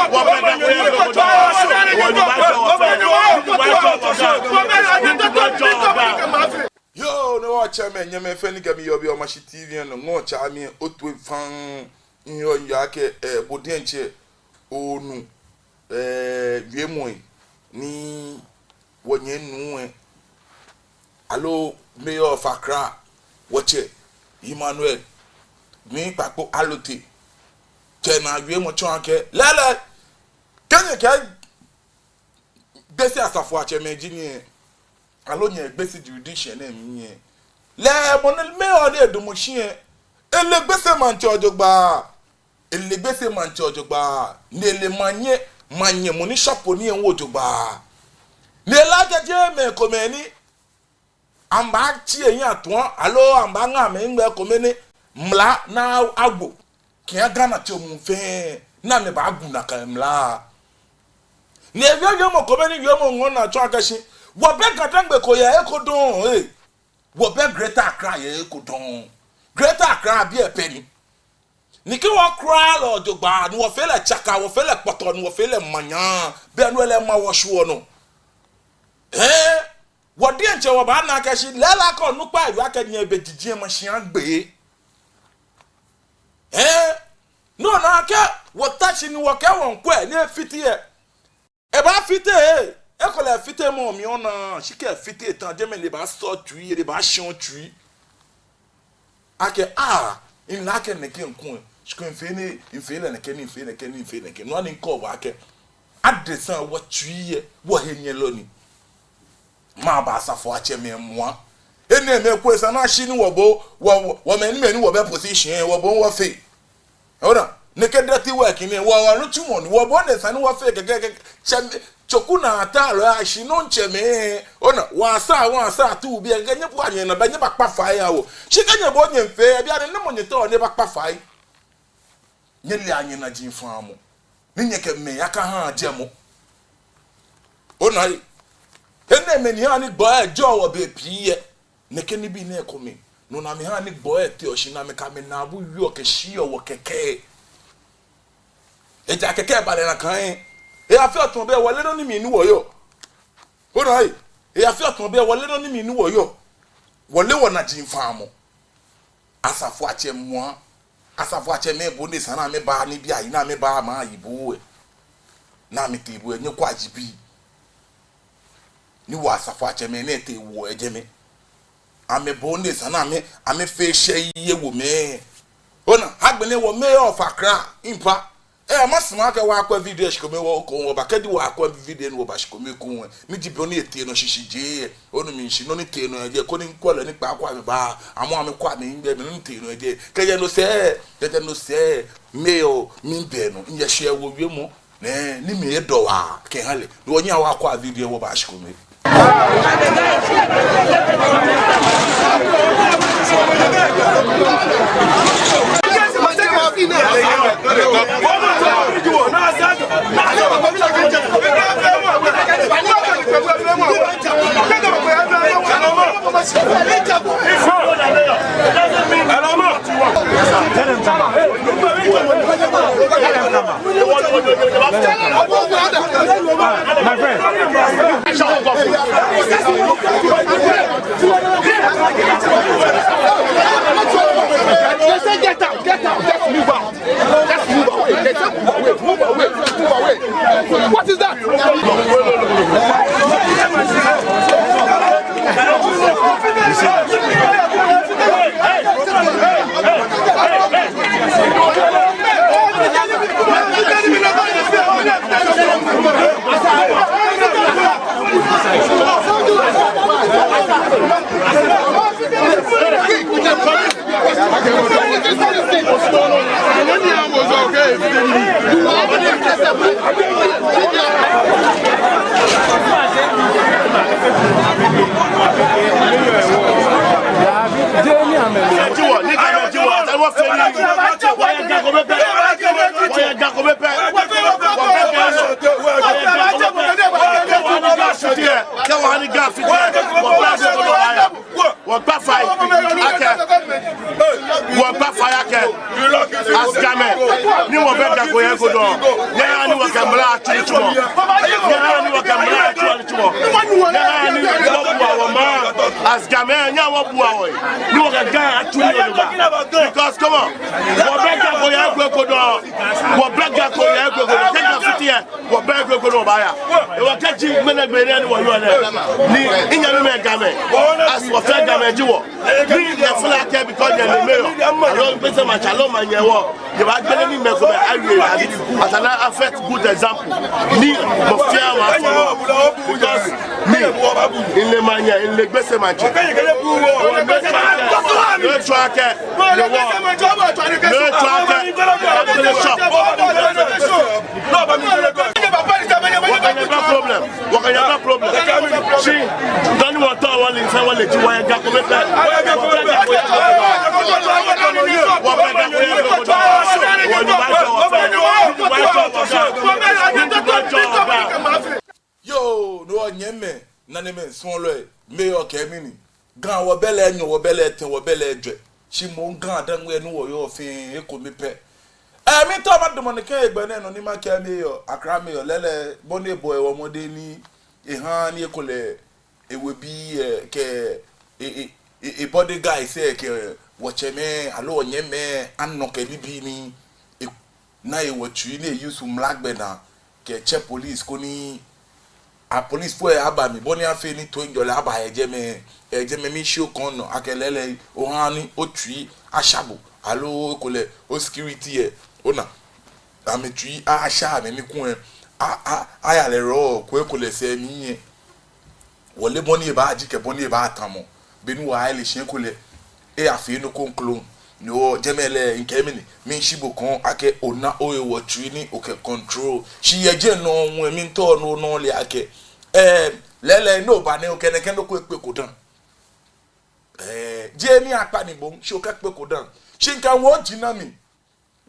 Wɔbɛ Ga kome pɛ. Yoo, ni wɔtsɛmɛi, nyɛmɛi fɛɛ ni kɛ mi yɔɔ biɛ Omashi T V nɔ, ŋɔɔ tsa mi otu faŋŋ. Nyɔ nyɔ akɛ, eh, bo diɛŋtsɛ onu, eh, wiemɔi ni wɔnyɛmi nuu lɛ, aloo Mayor of Accra, wɔtsɛ Emmanuel Nii Kpakpo Allotey, kɛ ena wiemɔ tsɔɔ akɛ, lɛɛlɛŋ, kɛ nyɛkɛɛ Gbese asafoiatsɛmɛi ji nyɛ, aloo nyɛ Gbese jurisdiction nɛɛ mli nyɛ, lɛɛlɛŋ mɔ ni mayor lɛ damɔ shi lɛ, ele Gbese Maŋtsɛ ojogbaŋŋ. Ele Gbese Maŋtsɛ ojogbaŋŋ, ni ele maŋnyɛ, maŋnyɛ mɔ ni shop nii lɛ hu ojogbaŋŋ. Ni ele akɛ jeee mɛi komɛi ni amɛbaatsi ehiɛ atua, aloo amɛbaaŋa amɛhiŋmɛi komɛi ni mla naa agbo. Kɛha Ghana tso muu fɛɛ, ni amɛbaagu nakai mla. Ni ewie wiemɔ komɛi ni wiemɔ ŋɔɔ naa tsɔɔ akɛ shi, wɔbɛ Ga-Dangme ko yɛ he ko dɔŋŋ, eh. Wɔbɛ Greater Accra yɛ he ko dɔŋŋ. Greater Accra biɛ pɛ ni. Ni kɛ wɔkura lɛ ojogbaŋŋ, ni wɔfee lɛ tsaka, wɔfee lɛ kpɔtɔ, ni wɔfee lɛ manyaa, be ni wɔle ma wɔshwieɔ nɔ. Hɛɛ, wɔ diɛŋtsɛ wɔbaana akɛ shi lɛɛlɛŋ akɛ onukpa ewie akɛ nyɛbɛ jiji lɛ ma shi agbe. Hɛɛ, no na akɛ wɔta shi ni wɔkɛɛ wɔŋkwɛ ni efite lɛ. Ebaafite, ekolɛ efitemɔ mli ona, shi kɛ efite eta jɛmɛ lɛ ebaasɔ otsui, ebaashɛ otsui. Akɛ, ah, mile akɛ nɛkɛ ŋkwɛ, shi kɛ mifee nɛɛ, mifee lɛ nɛkɛ ni, mifee nɛkɛ ni, mifee nɛkɛ. No hewɔ ni ŋkɛɔ bo akɛ, adesa wɔtsui lɛ, wɔhenyɛlɔ ni. Mɛɛba asafoiatsɛmɛi mwa? Enɛɛmɛi kwɛ esa ni ashi ni wɔbo, wɔ, wɔ, wɔmɛi ni, mɛi ni wɔbɛ position, wɔbo wɔfee. Ona, nɛkɛ dirty work nɛɛ, wɔ, wɔnitsumɔ ni, wɔbo ni esa ni wɔfee kɛkɛ, kɛkɛ, tsɛmɛi, tsoku naa ta lɔ, ashi nɔ tsɛmɛi, ona, wɔsaa, wɔsaa tu biɛ, kɛkɛ nyɛbua nyɛnaa, bɛ nyɛbakpa fai aha wɔ. Shi kɛ nyɛbo nyɛfee, bianɛ, namɔ nyɛtaoɔ ni ebakpa fai? Nyɛlea nyɛnaji faamɔ. Ni nyɛkɛ mɛi akaha jɛmɔ. Ona ei. Enɛɛmɛi ni haa ni gbɔi lɛ jɔɔ wɔ bei pii lɛ. Nɛkɛ nibii nɛɛ komɛi. No na amɛhaa ni gbɔi lɛ teɔ shi ni amɛkɛ amɛnaabu wieɔ kɛshiɔ wɔ kɛkɛ. Ejaakɛ kɛ eba lɛ nakai lɛ, eyaafee tamɔ bɛ wɔleee nɔ ni mli ni wɔyɔɔ. Ona ei. Eyaafee tamɔ bɛ wɔleee nɔ ni mli ni wɔyɔɔ. Wɔleee wɔnaji faamɔ. Asafoiatsɛmɛi, asafoiatsɛmɛi bɔ ni esa ni amɛba nibii ayi ni amɛba maŋ ayi bo lɛ. Ni amɛtee bo lɛ, nyɛkwɛa ji bii. Ni wɔ asafoiatsɛmɛi nɛɛ tee wɔ jɛmɛ. Amɛ bɔ ni esa ni amɛ, amɛfee shɛyeɔ wɔ mɛi. Ona, agbɛnɛ wɔ mayor of Accra, mpa. Eh, masumɔ akɛ wɔkwɛ video shikome ekoŋŋ wɔba, kɛji wɔkwɛ video ni wɔba shikome ekoŋŋ. Ni ji bɔ ni etee nɔ shishijee. Onu mi shishi nɔ ni tee nɔ yɛ jɛi, koni ŋkwɛlɔi ni kpaako amɛba, amɛ amɛkwɛ amɛhiŋmɛi nɔ ni tee nɔ yɛ jɛi. Kɛjɛ no sɛɛ, kɛjɛ no sɛɛ, mayor miibi nɔ, nyɛshɛ wɔ wiemɔ, nɛɛ, ni mli edɔ waa, kɛha lɛ. Ni wɔnyɛ wɔkwɛ video wɔba shikome. They say, "Get out, get out, just move out. Just move away." They say, "Move away, move away, move away." What is that? Wɔkpa fai akɛ, wɔkpa fai akɛ, as Gamɛi, ni wɔbɛ Ga ko yɛ he ko dɔŋŋ, nyɛhaa ni wɔkɛ mla atsu nitsumɔ. Nyɛhaa ni wɔkɛ mla atsu nitsumɔ. Nyɛhaa ni wɔbua wɔmaŋ as Gamɛi, nyɛhaa wɔbua wɔhe, ni wɔkɛ Ga atsu nii ojogbaŋŋ. Because, come on, wɔbɛ Ga ko yɛ he ko dɔŋŋ. Wɔbɛ Ga ko yɛ he ko dɔŋŋ. Kɛ Ga fite lɛ, wɔbɛ he ko ni wɔbaaya. Ewa kɛji ŋmɛnɛ gbɛ nɛɛ ni wɔyɔɔ nɛɛ, ni minyɛmimɛi Gamɛi, as wɔ fɛɛ Gamɛi ji wɔ, ni nyɛfeel akɛ because nyɛle mayor, aloo Gbese Maŋtsɛ, aloo maŋnyɛ wɔ, nyɛbaagbele ni mɛi komɛi awie, abi, esa ni a-set good example ni mɔ fɛɛ mɔ afɔ. Because mi, mile maŋnyɛ, mile Gbese Maŋtsɛ. Etsɔɔ akɛ, etsɔɔ akɛ, etsɔɔ akɛ, shop. Wɔkɛ nyɛ bɛ problem. Wɔkɛ nyɛ bɛ problem. Shi dani wɔtao wɔle sɛɛ wɔle ji wɔyɛ Ga kome pɛ. Wɔbɛ Ga kome pɛ. Yoo, no nyɛmimɛi, nanemɛi, suɔlɔi, mayor kɛɛ mɛni? Ga wɔbɛ lɛ enyɔ, wɔbɛ lɛ etɛ, wɔbɛ lɛ ejwɛ. Shi moŋ Ga Dangme ni wɔyɔɔ fɛɛ ekome pɛ. Ɛɛ, miitao madamɔ nɛkɛ hegbɛ nɛɛ nɔ ni makɛɛ mayor, Accra mayor lɛɛlɛŋ, bɔ ni ebɔ ehe mɔdɛŋ ni eha ni ekolɛ ewebii, ɛɛ, kɛ e, e, e, e bodyguards, ɛɛ, kɛ wɔtsɛmɛi aloo wɔnyɛmimɛi anɔ kɛ nibii ni e, na ewɔ tsui ni e-use mla gbɛnaa kɛtsɛ police koni a-police fo lɛ aba mli bɔ ni afee ni toiŋjɔlɛ aba yɛ jɛmɛ, yɛ jɛmɛ. Miishiɔ kɔŋ nɔ akɛ lɛɛlɛŋ oha ni otsui asha bo aloo ekolɛ o-security lɛ, ona, amɛtsui a, asha amɛ ni kulɛ a, a, aya lɛ rɔ ko ekolɛ sɛɛ mli lɛ. Wɔle bɔ ni ebaaji kɛ bɔ ni ebaatamɔ. Be ni wɔyaale shi ekolɛ eyafee nɔ ko kroko. No jɛmɛ lɛ mikɛɛ mɛni? Miishi bo kɔŋ akɛ ona ohe wɔ tsui ni okɛ control. Shi yɛ jɛi nɔŋŋ lɛ miitao ni ona ole akɛ, ɛɛ, lɛɛlɛŋ ni oba nɛɛ okɛ nɛkɛ nɔ ko ekpeko dã. Ɛɛ, jeee ni akpa ni bo, shi okɛkpeko dã. Shi mikɛ wɔji na mi.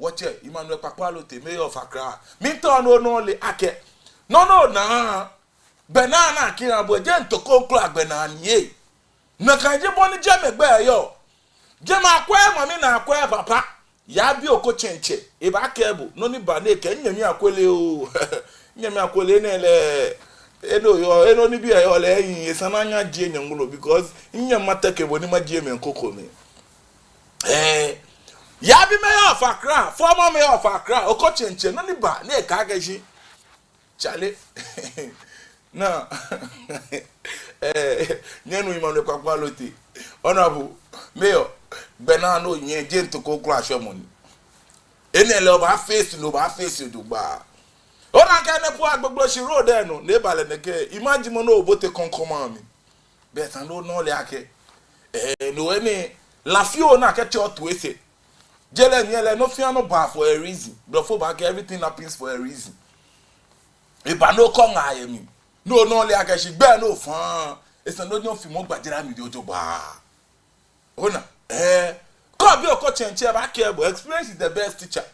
Wɔtsɛ Emmanuel Kpakpo Allotey, mayor of Accra. Miitao ni ona ole akɛ nɔ ni ona gbɛnaa ni akɛha bo lɛ, jeee nɔ ko kroko gbɛnaa ni yɛ. Nakai ji bɔ ni jɛmɛ gbɛ yɔɔ. Jɛmɛ akwɛɛɛ mami ni akwɛɛɛ papa. Yabi Oko Tsɛŋtsɛ, ebaakɛɛ bo nɔ ni ba ni ekɛɛ nyɛmi Akwele oo. Nyɛmi Akwele nɛɛ lɛ, eno yɔɔ, eno ni bi yɔɔ lɛ, eyi, esa ni anyɛ ajie nyɛ ŋmlɔ because nyɛmi mateke bo ni majie mɛi krokomɛi. Ɛɛ, yabi mayor of Accra, former mayor of Accra, Oko Tsɛŋtsɛ, nɔ ni ba ni ekɛɛ akɛ shi. Chale. Naa, ɛɛ, nyɛnu Emmanuel Kpakpo Allotey. Honorable mayor, gbɛnaa ni onyɛ, jeee nɔ ko kroko ashwɛmɔ ni. Enɛ lɛ obaa-face ni obaa-face jogbaŋŋ. Ona akɛ nɛɛ po Agbogbloshie road lɛ nɔ ni eba lɛ nɛkɛ, imagine mɔ ni obote kɔŋkɔŋ mami. Bɛ esa ni ona ole akɛ, ɛɛ, no enɛ, la fioo ni akɛtsɛ otu esɛɛ. Jeee lɛ nyɛ lɛ, nɔ fɛɛ nɔ baa for a reason. Blɔfo baakɛɛ everything happens for a reason. Eba ni okɔ ŋaa yɛ mli. Ni ona ole akɛ shi gbɛ ni ofa, esa ni onyɛ ofi mɔ gbajara mli jogbaŋŋ. Ona, ɛɛ, kɛ obi Oko Tsɛŋtsɛ baakɛɛ bo, experience is the best teacher.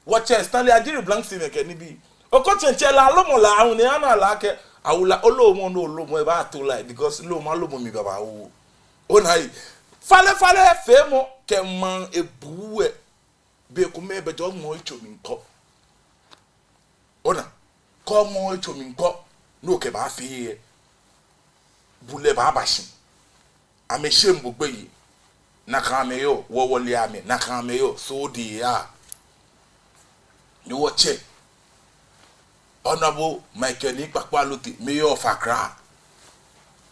Wɔtsɛ Stanley Adjiri Blankson kɛ nibii. Oko Tsɛŋtsɛ lɛ alomɔ lɛ ahu ni ana lɛ akɛ, awula olomɔ ni olomɔ ebaato lɛ, because lomɔ alomɔ mli babaoo. Ona ei, falefale feemɔ kɛ maŋ ebuuu lɛ, bei komɛi bɛ jɔ ŋmɔ etso mli kɔ. Ona, kɔ ŋmɔ etso mli kɔ, no kɛ baafee lɛ, bulɛ baaba shi. Amɛsheee bo gbeyei. Nakai amɛyɔɔ, wɔ wɔle amɛ, nakai amɛyɔɔ, so de ya. Ni wɔtsɛ Honorable Michael Nii Kpakpo Allotey, Mayor of Accra.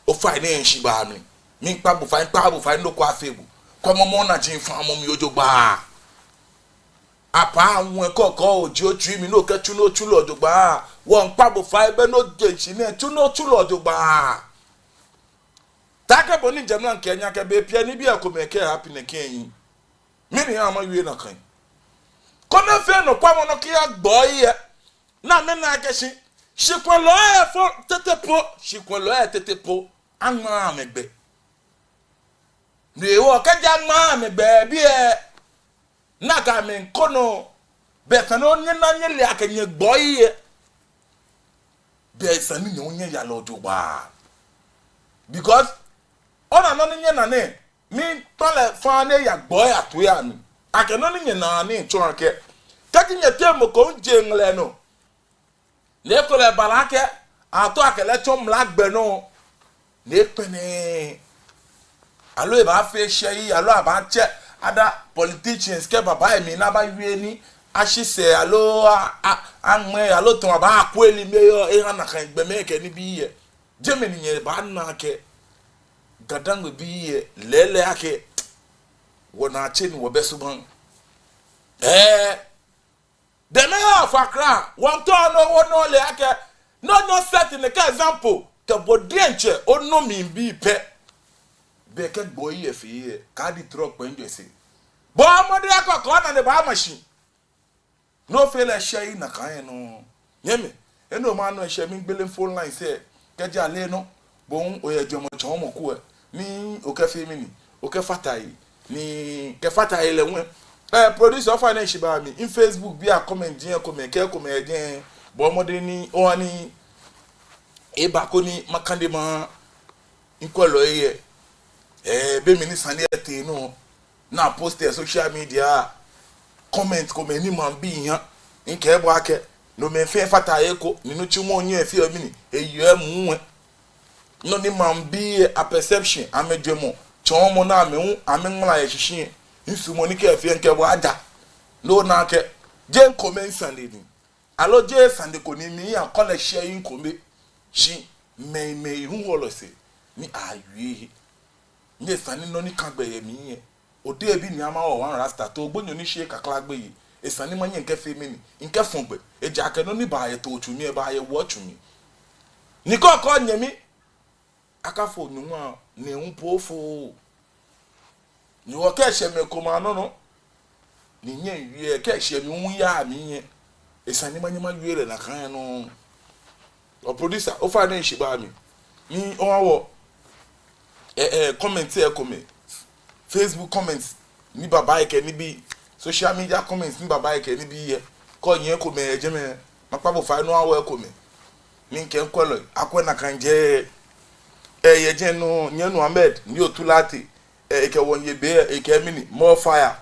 Ofainɛ, miishi ba mli. Miikpa bo fai, miikpa bo fai, nɔ ko afee bo. Kwɛmɔ mɔ naji, famɔ mli ojogbaŋŋ. Apaa ŋwɛi kɔkɔɔ, oji otsui mli, no kɛtsu, no tsu lɛ ojogbaŋŋ. Wɔmiikpa bo fai, be ni oje shishi nɛɛ, tsu, no tsu lɛ ojogbaŋŋ. Taakɛ bɔ ni jɛmɛ lɛ kɛɛ nyɛ akɛ bei pii lɛ nibii komɛi kɛ happen nɛkɛ. Mɛni hewɔ mawie nakai? Koni efee nɔkwɛmɔnɔ kɛya gbɔi lɛ. Ni amɛna akɛ shi, shikwɛɛlɔi lɛ fɔ tete po, shikwɛɛlɔi lɛ tete po, aŋma amɛ gbɛ. No hewɔ kɛji aŋma amɛ gbɛ biɛ, nakai mɛi ko nɔ, bɛ esa ni nyɛna nyɛle akɛ nyɛgbɔi lɛ, bɛ esa ni nyɛ hu nyɛya lɛ ojogbaŋŋ. Because ona nɔ ni nyɛna nɛɛ, miikpa lɛ fai ni eya gbɔi lɛ atoi amli. Akɛ nɔ ni nyɛna nɛɛ tsɔɔ akɛ, kɛji nyɛteŋ mɔ ko miije ŋlɛ nɔ, ni ekolɛ eba lɛ akɛ, ato akɛ lɛ tsɔ mla gbɛ nɔ, ni ekpɛlɛ, aloo ebaafee shɛyi, aloo abaatsɛ other politicians kɛ baba lɛ mli ni abawie ni ashi sɛɛ, aloo a, a, aŋmɛ, aloo tamɔ abaakwɛ lɛ, mɛɛ, eha nakai gbɔmɛi kɛ nibii lɛ. Jɛmɛ ni nyɛbaana akɛ, Ga-Dangme bii lɛ, lɛɛlɛŋ akɛ, wɔnaa tse ni wɔbɛ subaŋ. Ɛɛ, the mayor of Accra, wɔmiitao ni wɔna ole akɛ, nɔ ni o-set nɛkɛ example, kɛ bo diɛŋtsɛ, onɔ mli bii pɛ, be kɛ gbɔi lɛ fee lɛ, kaadi trɔ kpɛŋ jɛ sɛɛ. Bɔɔ mɔdɛŋ akɛ okɛ onane baama shi. Ni ofee lɛ shɛyi nakai nɔŋŋ. Nyɛmi, enɛ maanu eshɛ, miigbele phone lines lɛ. Kɛji ale nɔ, bo hu oyɛ jwɛŋmɔ tsɔɔmɔ ko lɛ, ni okɛfee mɛni, okɛfata he, ni kɛfata he lɛ ŋwɛ. Eh, producer, ofainɛ, shi ba mli. Mi-Facebook bii a-comment jɛi, comment kɛ comment jɛi. Bɔɔ mɔdɛŋ ni oha ni eba koni makane maha mikwɛlɔi lɛ. Eh, be mli ni sane lɛ tee nɔ, ni a-post yɛ social media, comment komɛi ni maŋbii ha, mikɛɛ bo akɛ, nomɛi fɛɛ fata he eko, ni nitsumɔ nyɛfeɔ mɛni, eyɔɔ emuu lɛ. Nɔ ni maŋbii lɛ a-perception, amɛjwɛŋmɔ tsɔɔmɔ ni amɛ hu amɛŋmala yɛ shishi lɛ, misumɔɔ ni kɛ efee mikɛ bo aja. No naa akɛ, jeee mikome misane ni, aloo jeee sane ko ni miya mikɔ lɛ shɛyi mikome. Shi mɛi, mɛi hu hɔlɔ sɛɛ ni awie he. Nyɛ sane nɔ ni ka gbɛ yɛ mli lɛ. Odehe bi ni ama wɔ one Rasta, too gbonyo ni sheee kakla gbeyei. Esa ni manyɛ mikɛfee mɛni, mikɛfɔ gbɛ. Ejaakɛ nɔ ni ba yɛ too tsu mli lɛ, eba yɛ wuɔ tsu mli. Ni kɔkɔɔ nyɛmi, akafo Nyɔŋmɔ, ni hu po fo. Ni wɔkɛshɛ mɛi komɛi anɔ nɔ. Ni nyɛwie, kɛshɛ mi hu yaa mli lɛ, esa ni manyɛ mawie lɛ nakai nɔŋŋ. Wɔ producer, ofainɛ, shi ba mli. Ni oha wɔ, eh, eh, comment lɛ ekomɛi. Facebook comments ni baba lɛ kɛ nibii. Social media comments ni baba lɛ kɛ nibii lɛ. Kɛ oyɛ ekomɛi yɛ jɛmɛ, makpa bo fai ni oha wɔ ekomɛi. Ni mikɛ mikwɛlɔi akwɛ nakai jɛi. Eh, yɛ jɛi nɔ, nyɛminuu Ahmed, ni otu lati. Eh, ekɛɛ wɔmiiye be, eh, ekɛɛ mɛni, more fire.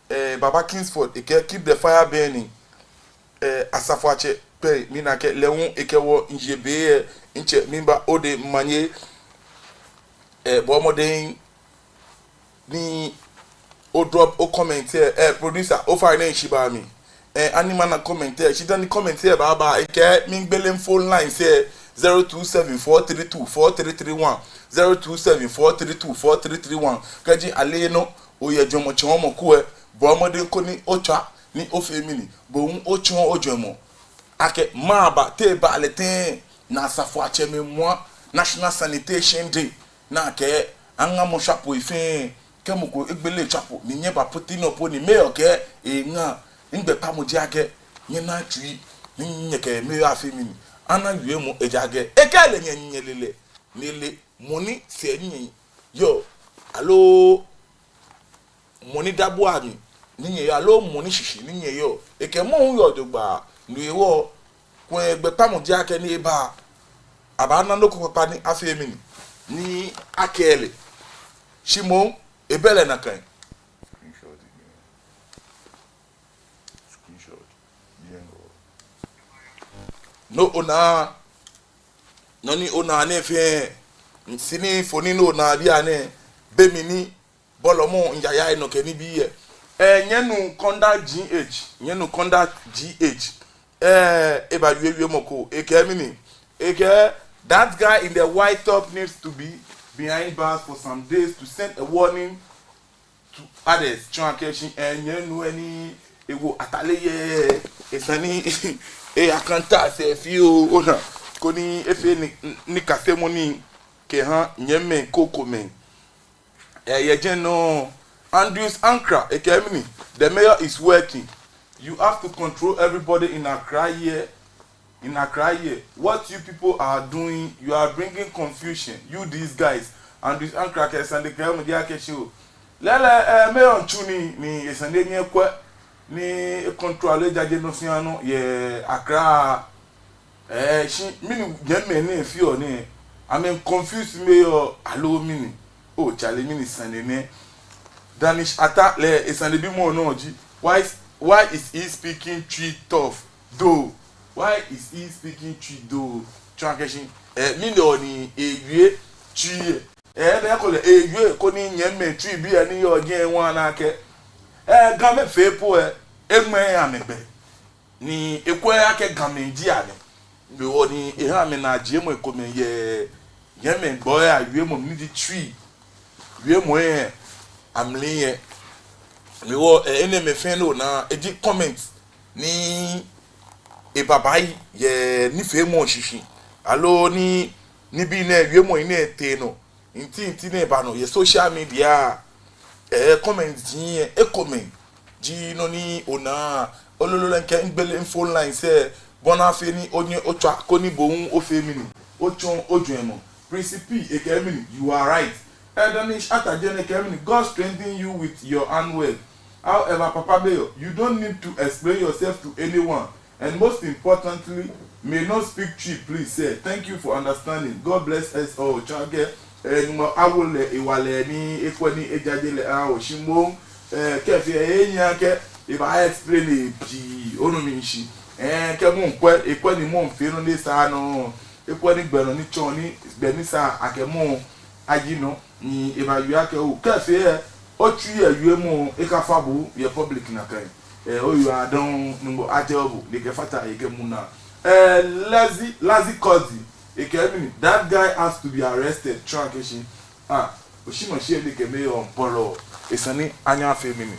Eh, Baba Kingsford, ekɛɛ keep the fire burning. Eh, Asafoatsɛ, kpɛ, mina akɛ lɛ hu ekɛɛ wɔmiiye be, eh, mitsɛ, miiba, ode manye. Eh, bɔɔ mɔdɛŋ ni o-drop o-comment lɛ, eh, producer, ofainɛ, shi ba mli. Eh, ani mana comment lɛ, shi dani comment lɛ baaba, ekɛɛ miigbele phone lines lɛ, zero two seven four three two four three three one, zero two seven four three two four three three one. Kɛji ale nɔ, oyɛ jwɛŋmɔ tsɔɔmɔ ko lɛ, bɔɔ mɔdɛŋ koni otswa ni ofee mɛni, bo hu otsɔɔ ojwɛŋmɔ. Akɛ mɛɛba, te eba lɛ tɛŋŋ ni Asafoatsɛmɛi amua National Sanitation Day, ni akɛɛ aŋamɔ shwapo fɛɛ, kɛ mɔ ko egbele shwapo, ni nyɛba putting up, ni mayor kɛɛ eŋa, migbɛkpamɔ ji akɛ nyɛna tsui, ni nyɛkɛ mayor afee mɛni, ana wiemɔ, ejaakɛ ekɛɛ lɛ nyɛ, nyɛle lɛ, nyɛle mɔ ni sɛɛ nyɛyɔɔ, aloo mɔ ni dabua mli ni nyɛyɔɔ, aloo mɔ ni shishi ni nyɛyɔɔ. Ekɛɛ mɔ hu yɔɔ jogbaŋŋ, no hewɔ, kulɛ egbɛkpamɔ ji akɛ ni eba, abaana nɔ ko kpakpa ni afee mɛni, ni akɛɛ lɛ. Shi moŋ, ebɛ lɛ nakai. Screenshot. Screenshot. No onaa, nɔ ni onaa nɛɛ fɛɛ, sini foni no onaa bianɛ, be mli ni bɔlɔmɔ ŋya ya enɔ kɛ nibii yɛ. Eh, nyɛnu Konda G H, nyɛnu Konda G H. Eh, eba wie wiemɔ ko, ekɛɛ mɛni? Ekɛɛ, that guy in the white top needs to be behind bars for some days to send a warning to others. Tsɔɔ akɛ shi, eh, nyɛnu lɛ ni ewo atale yɛ, esa ni eya kanta sɛɛ fioo, ona, koni efee ni, nikasemɔ nii kɛha nyɛmimɛi krokomɛi. Eh, yɛ jɛmɛ nɔŋŋ, Andrews Ankrah, ekɛɛ mɛni? The mayor is working. You have to control everybody in Accra here. In Accra here. What you people are doing, you are bringing confusion. You these guys. Andrews Ankrah kɛ sane kɛɛ mɔ ji akɛ shi oo, lɛɛlɛŋ, eh, mayor tsu nii, ni esa ni enyɛ ekwɛ ni e-control aloo ejaje nɔ fɛɛ nɔ yɛ Accra. Eh, shi mɛni nyɛmimɛi nɛɛ feɔ nɛɛ? Amɛ-confuse mayor aloo mɛni? Oh, Charlie, mɛni sane nɛ? Danish Atta lɛ, esanebimɔ nɔ ji, why, why is he speaking Twi tough though? Why is he speaking Twi though? Tsɔɔ akɛ shi, eh, mɛni hewɔ ni ewie Twi lɛ? Eh, be ko lɛ ewie koni nyɛmimɛi Twibii lɛ ni yɔɔ jɛmɛ lɛ ana akɛ, eh, Gamɛi fɛɛ po lɛ, eŋmɛɛɛ amɛgbɛ. Ni ekwɛɛɛ akɛ Gamɛi ji amɛ. Be hewɔ ni eha amɛnaajiemɔi komɛi yɛ nyɛmimɛi gbɔi awiemɔ mli ni ji Twi wiemɔi lɛ amli lɛ. Be hewɔ, eh, enɛɛmɛi fɛɛ ni onaa, eji comment ni eba bayi yɛ nifeemɔ shishi. Aloo ni, nibii nɛɛ, wiemɔi nɛɛ tee nɔ nti nti ni eba nɔ yɛ social media. Eh, comment ji lɛ, eh, comment ji nɔ ni onaa. Ololo lɛ mikɛ migbele mi phone lines lɛ, bɔ ni afee ni onyɛ otswa koni bo hu ofee mɛni? Otsɔɔ ojwɛŋmɔ. Prince P, ekɛɛ mɛni? You are right. Eh, Danish Atta jɛnɛ kɛɛ mɛni? God strengthen you with your hand work. However, Papa Mayor, you don't need to explain yourself to anyone. And most importantly, may not speak Twi, please, sir. Thank you for understanding. God bless us all. Tsɔɔ akɛ, eh, Nyɔŋmɔ awo lɛ hewalɛ ni ekwɛ ni ejaje lɛ aha wɔ. Shi moŋ, eh, kɛfee lɛ, enyiɛ akɛ eba-explain lɛ pii, onu mishishi. Eh, kɛ mɔ kwɛ, ekwɛ ni mɔ fee nɔ ni sa nɔ, ekwɛ ni gbɛ nɔ ni tsɔɔ ni gbɛ ni sa akɛ mɔ ayi nɔ, ni ebawie akɛ oo, kɛfee lɛ, otsui lɛ wiemɔ lɛ ekafa bo yɛ public nakai. Eh, oyiwaladɔŋŋ, Nyɔŋmɔ ajɔɔ bo, ni ekɛfata he kɛmu naa. Eh, Lazy, Lazy Cuzzy, ekɛɛ mɛni? That guy has to be arrested. Tsɔɔ akɛ shi, ah, oshimashi lɛ ni kɛ mayor miibɔlɔ, esa ni anyɛ afee mɛni?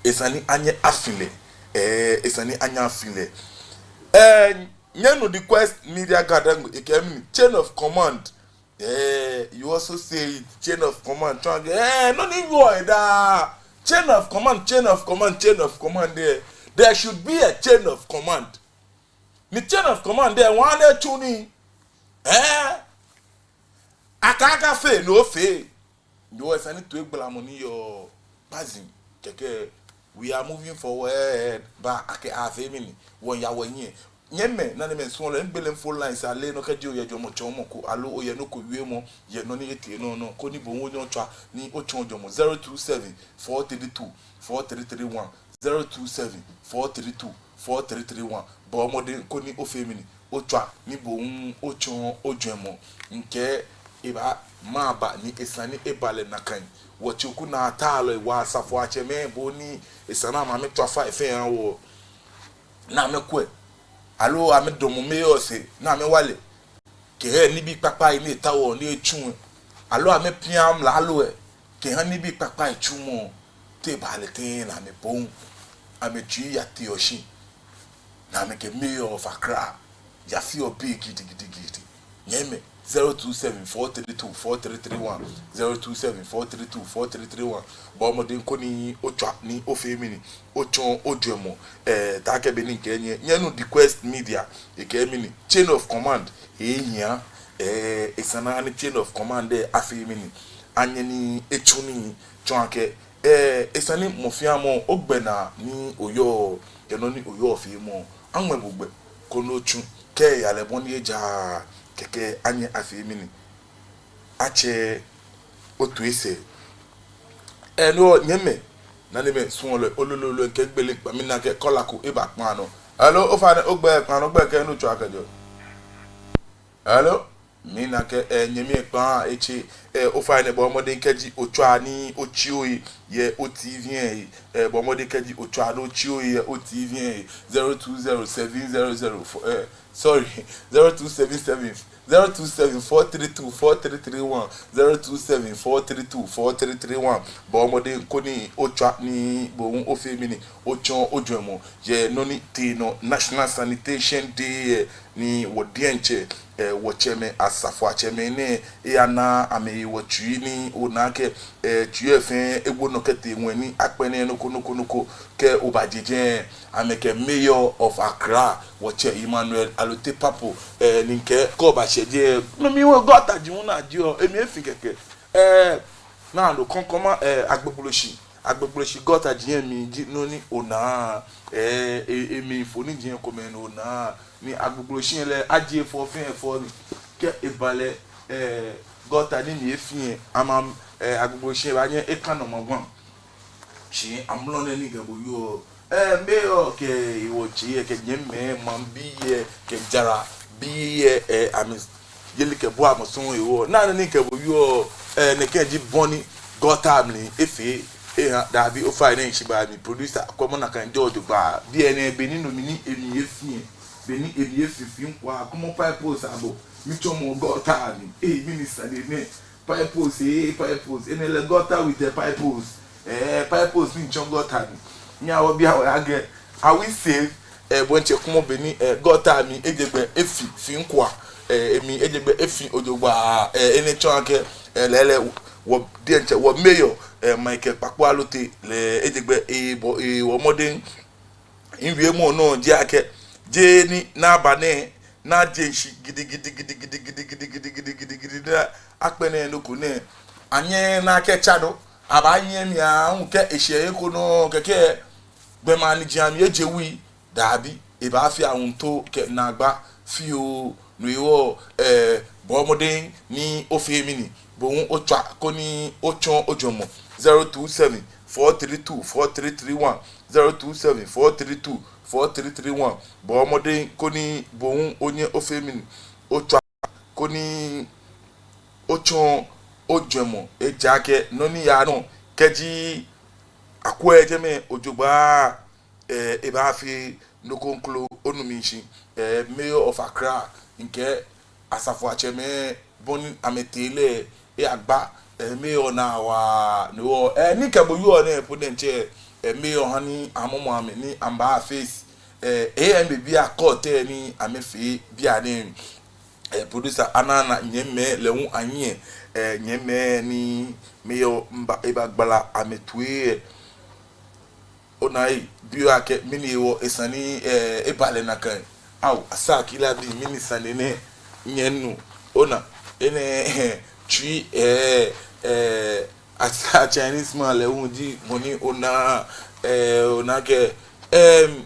Esa ni anyɛ afi lɛ. Eh, esa ni anyɛ afi lɛ. Eh, nyɛnu The Quest Media Garden, ekɛɛ mɛni? Chain of command. Eh, you also say it, chain of command. Tsɔɔ akɛ, eh, nɔ ni yɔɔ lɛ daa. Chain of command, chain of command, chain of command lɛ. There should be a chain of command. Ni chain of command lɛ, wɔnaa etsu nii. Eh, akɛ akafee, ni ofee. Yoo, esa ni toigbalamɔ ni yɔɔ kpaji. Kɛkɛ, we are moving forward. Ba akɛ afee mɛni? Wɔyaa wɔhiɛ. Nyɛmimɛi, nanemɛi, suɔlɔi, migbele mi phone lines lɛ, no kɛji oyɛ jwɛŋmɔ tsɔɔmɔ ko, aloo oyɛ nɔ ko wiemɔ yɛ nɔ ni etee nɔ nɔ, koni bo hu onyɛ otswa ni otsɔɔ ojwɛŋmɔ. Zero two seven, four three two, four three three one, zero two seven, four three two, four three three one. Bɔɔ mɔdɛŋ koni ofee mɛni? Otswa ni bo hu otsɔɔ ojwɛŋmɔ. Mikɛɛ eba, maba ni esa ni eba lɛ nakai. Wɔtsɛ oku naa taalɔ, wɔ asafoiatsɛmɛi, bɔ ni esa ni amɛ amɛtswa fai fɛɛ aha wɔ. Ni amɛkwɛ. Aloo amɛdamɔ mayor sɛɛ, ni amɛwa lɛ. Kɛha nibii kpakpai ni etaoɔ ni etsuɔ. Aloo amɛpia amralo lɛ, kɛha nibii kpakpai tsumɔ. Te eba lɛ tɛŋŋ ni amɛ po hu amɛtsui yateɔ shi, ni amɛkɛ mayor of Accra yafeɔ bei gidigidigidi? Nyɛmimɛi, zero two seven, four three two, four three three one, zero two seven, four three two, four three three one. Bɔɔ mɔdɛŋ koni otswa ni ofee mɛni? Otsɔɔ ojwɛŋmɔ. Eh, taakɛ bɔ ni mikɛɛ nyɛ, nyɛnu The Quest Media, ekɛɛ mɛni? Chain of command, ehiaa. Eh, esa ni chain of command lɛ afee mɛni? Anyɛ ni etsu nii. Tsɔɔ akɛ, eh, esa ni mɔ fɛɛ mɔ, ogbɛnaa ni oyɔɔ, kɛ nɔ ni oyɔɔ feemɔ, aŋmɛ bo gbɛ koni otsu. Kɛ eyaa lɛ bɔ ni ejaaa, kɛkɛ anyɛ afee mɛni? Atsɛ otu esɛɛ. Ɛɛ, no, nyɛmimɛi, nanemɛi, suɔlɔi, olololɔi, mikɛ gbele kpaa, mina akɛ caller ko eba kpaa nɔ. Hello, ofainɛ, ogbɛi, kpaa nɔ gbɛi kɛ he ni otswaa kɛjɛɔ. Hello? Mina akɛ, ɛɛ, nyɛmi lɛ kpaa etse, ɛɛ, ofainɛ bɔɔ mɔdɛŋ kɛji otswa ni otsi ohe yɛ o T V lɛ he, ɛɛ, bɔɔ mɔdɛŋ kɛji otswa ni otsi ohe yɛ o T V lɛ he, zero two zero seven zero zero four, ɛɛ, sorry, zero two seven seven, zero two seven four three two four three three one, zero two seven four three two four three three one. Bɔɔ mɔdɛŋ koni otswa ni bo hu ofee mɛni, otsɔɔ ojwɛŋmɔ yɛ nɔ ni tee nɔ, National Sanitation Day lɛ, ni wɔ diɛŋtsɛ, ɛɛ, wɔtsɛmɛi, asafoiatsɛmɛi nɛɛ, eyana amɛye wɔtsui ni ona akɛ, ɛɛ, tsui lɛ fɛɛ ewo nɔ kɛtee ŋwɛi ni akpɛnɛ nɔ ko nɔ ko nɔ ko. Kɛ oba jɛi, amɛkɛ Mayor of Accra, wɔtsɛ Emmanuel Allotey Papo, ɛɛ, ni mikɛɛ kɛ oba shɛ jɛi, no mli wɔ gutter ji hu naa ji o, emli efi kɛkɛ. Ɛɛ, naa no kɔŋkɔŋ ma, ɛɛ, Agbogbloshie, Agbogbloshie gutter ji lɛ mli ji nɔ ni ona, ɛɛ, e-, emli fo ni ji lɛ komɛi ni ona, ni Agbogbloshie lɛ ajie fɔ fɛɛ fɔ ni kɛ eba lɛ, ɛɛ, gutter ni mli efi lɛ, ama, ɛɛ, Agbogbloshie lɛ baanyɛ eka nɔ ma gwaŋ. Shi amrɔ nɛɛ ni mikɛ bo wieɔ, ɛɛ, Mayor kɛ ewɔtsɛ lɛ kɛ nyɛmimɛi maŋbii lɛ kɛ jarabii lɛ, ɛɛ, amɛyelikɛbuamɔ sɔŋŋ hewɔ, naa nɔ ni mikɛ bo wieɔ, ɛɛ, nɛkɛ ji bɔ ni gutter mli efee eha. Daabi, ofainɛ, shi ba mi producer, kwɛmɔ nakai jɔɔ jogbaŋŋ. Biɛ nɛɛ, be ni no mli ni emli efi lɛ, be ni emli efi fii ŋkwa, kwɛmɔ pipes abɔ, mitsɔmɔ gutter mli, ɛɛ, mɛni sane nɛ? Pipes, ɛɛ, pipes. Enɛ lɛ gutter with the pipes. Ɛɛ, pipes ni mitsɔ gutter mli. Nyɛhaa wɔbia wɔhe akɛ, are we safe? Ɛɛ, bo diɛŋtsɛ kwɛmɔ be ni, ɛɛ, gutter mli ejie gbɛ efi fii ŋkwa. Ɛɛ, emli ejie gbɛ efi jogbaŋŋ. Ɛɛ, enɛ tsɔɔ akɛ, ɛɛ, lɛɛlɛŋ wɔ diɛŋtsɛ wɔ mayor, ɛɛ, Michael Kpakpo Allotey lɛ ejie gbɛ, ɛɛ, bɔ, ɛɛ, bɔɔ mɔdɛŋ. Miwiemɔ nɔ ji akɛ, jeee ni naa ba nɛɛ, naa je shishi gidigidi, gidigidi, gidigidi, gidigidi, gidigidi, naa akpɛnɛ nɔ ko nɛɛ, anyɛ naa kɛtsa do, abaanyɛ mli ahu kɛ eshɛ he ko nɔ kɛkɛ, gbɔmɛi aniji amli eje wui, daabi, ebaafee ahuntoo kɛ naagba fioo. No hewɔ, ɛɛ, bɔɔ mɔdɛŋ ni ofee mɛni, bo hu otswa koni otsɔɔ ojwɛŋmɔ. Zero two seven four three two four three three one, zero two seven four three two four three three one. Bɔɔ mɔdɛŋ koni bo hu onyɛ ofee mɛni, otswa koni otsɔɔ ojwɛŋmɔ. Ejaakɛ nɔ ni yaa nɔ, kɛji akwɛ jɛmɛ jogbaŋŋ, ɛɛ, ebaafee nɔ ko kroko, onu mishishi. Ɛɛ, Mayor of Accra, mikɛ asafoiatsɛmɛi bɔ ni amɛtee lɛ, eyaagba, ɛɛ, Mayor naa waa. No hewɔ, ɛɛ, ni mikɛ bo wieɔ nɛɛ po diɛŋtsɛ, ɛɛ, Mayor ha ni amɔmɔ amɛ ni amɛba face, ɛɛ, A M A bii a court lɛ ni amɛfee bianɛ. Ɛɛ, producer, ana, ana nyɛmimɛi lɛ hu anyiɛ, ɛɛ, nyɛmimɛi ni Mayor miiba, ebagbala amɛtoi lɛ. Ona ei, biɔ akɛ mɛni hewɔ esa ni, ɛɛ, eba lɛ nakai. Ao, asaa kila bi, mɛni sane nɛ, nyɛnu. Ona, enɛ, ɛɛ, tsui, ɛɛ, ɛɛ, asaa Chinese man lɛ hu ji mɔ ni ona, ɛɛ, ona akɛ, ɛm,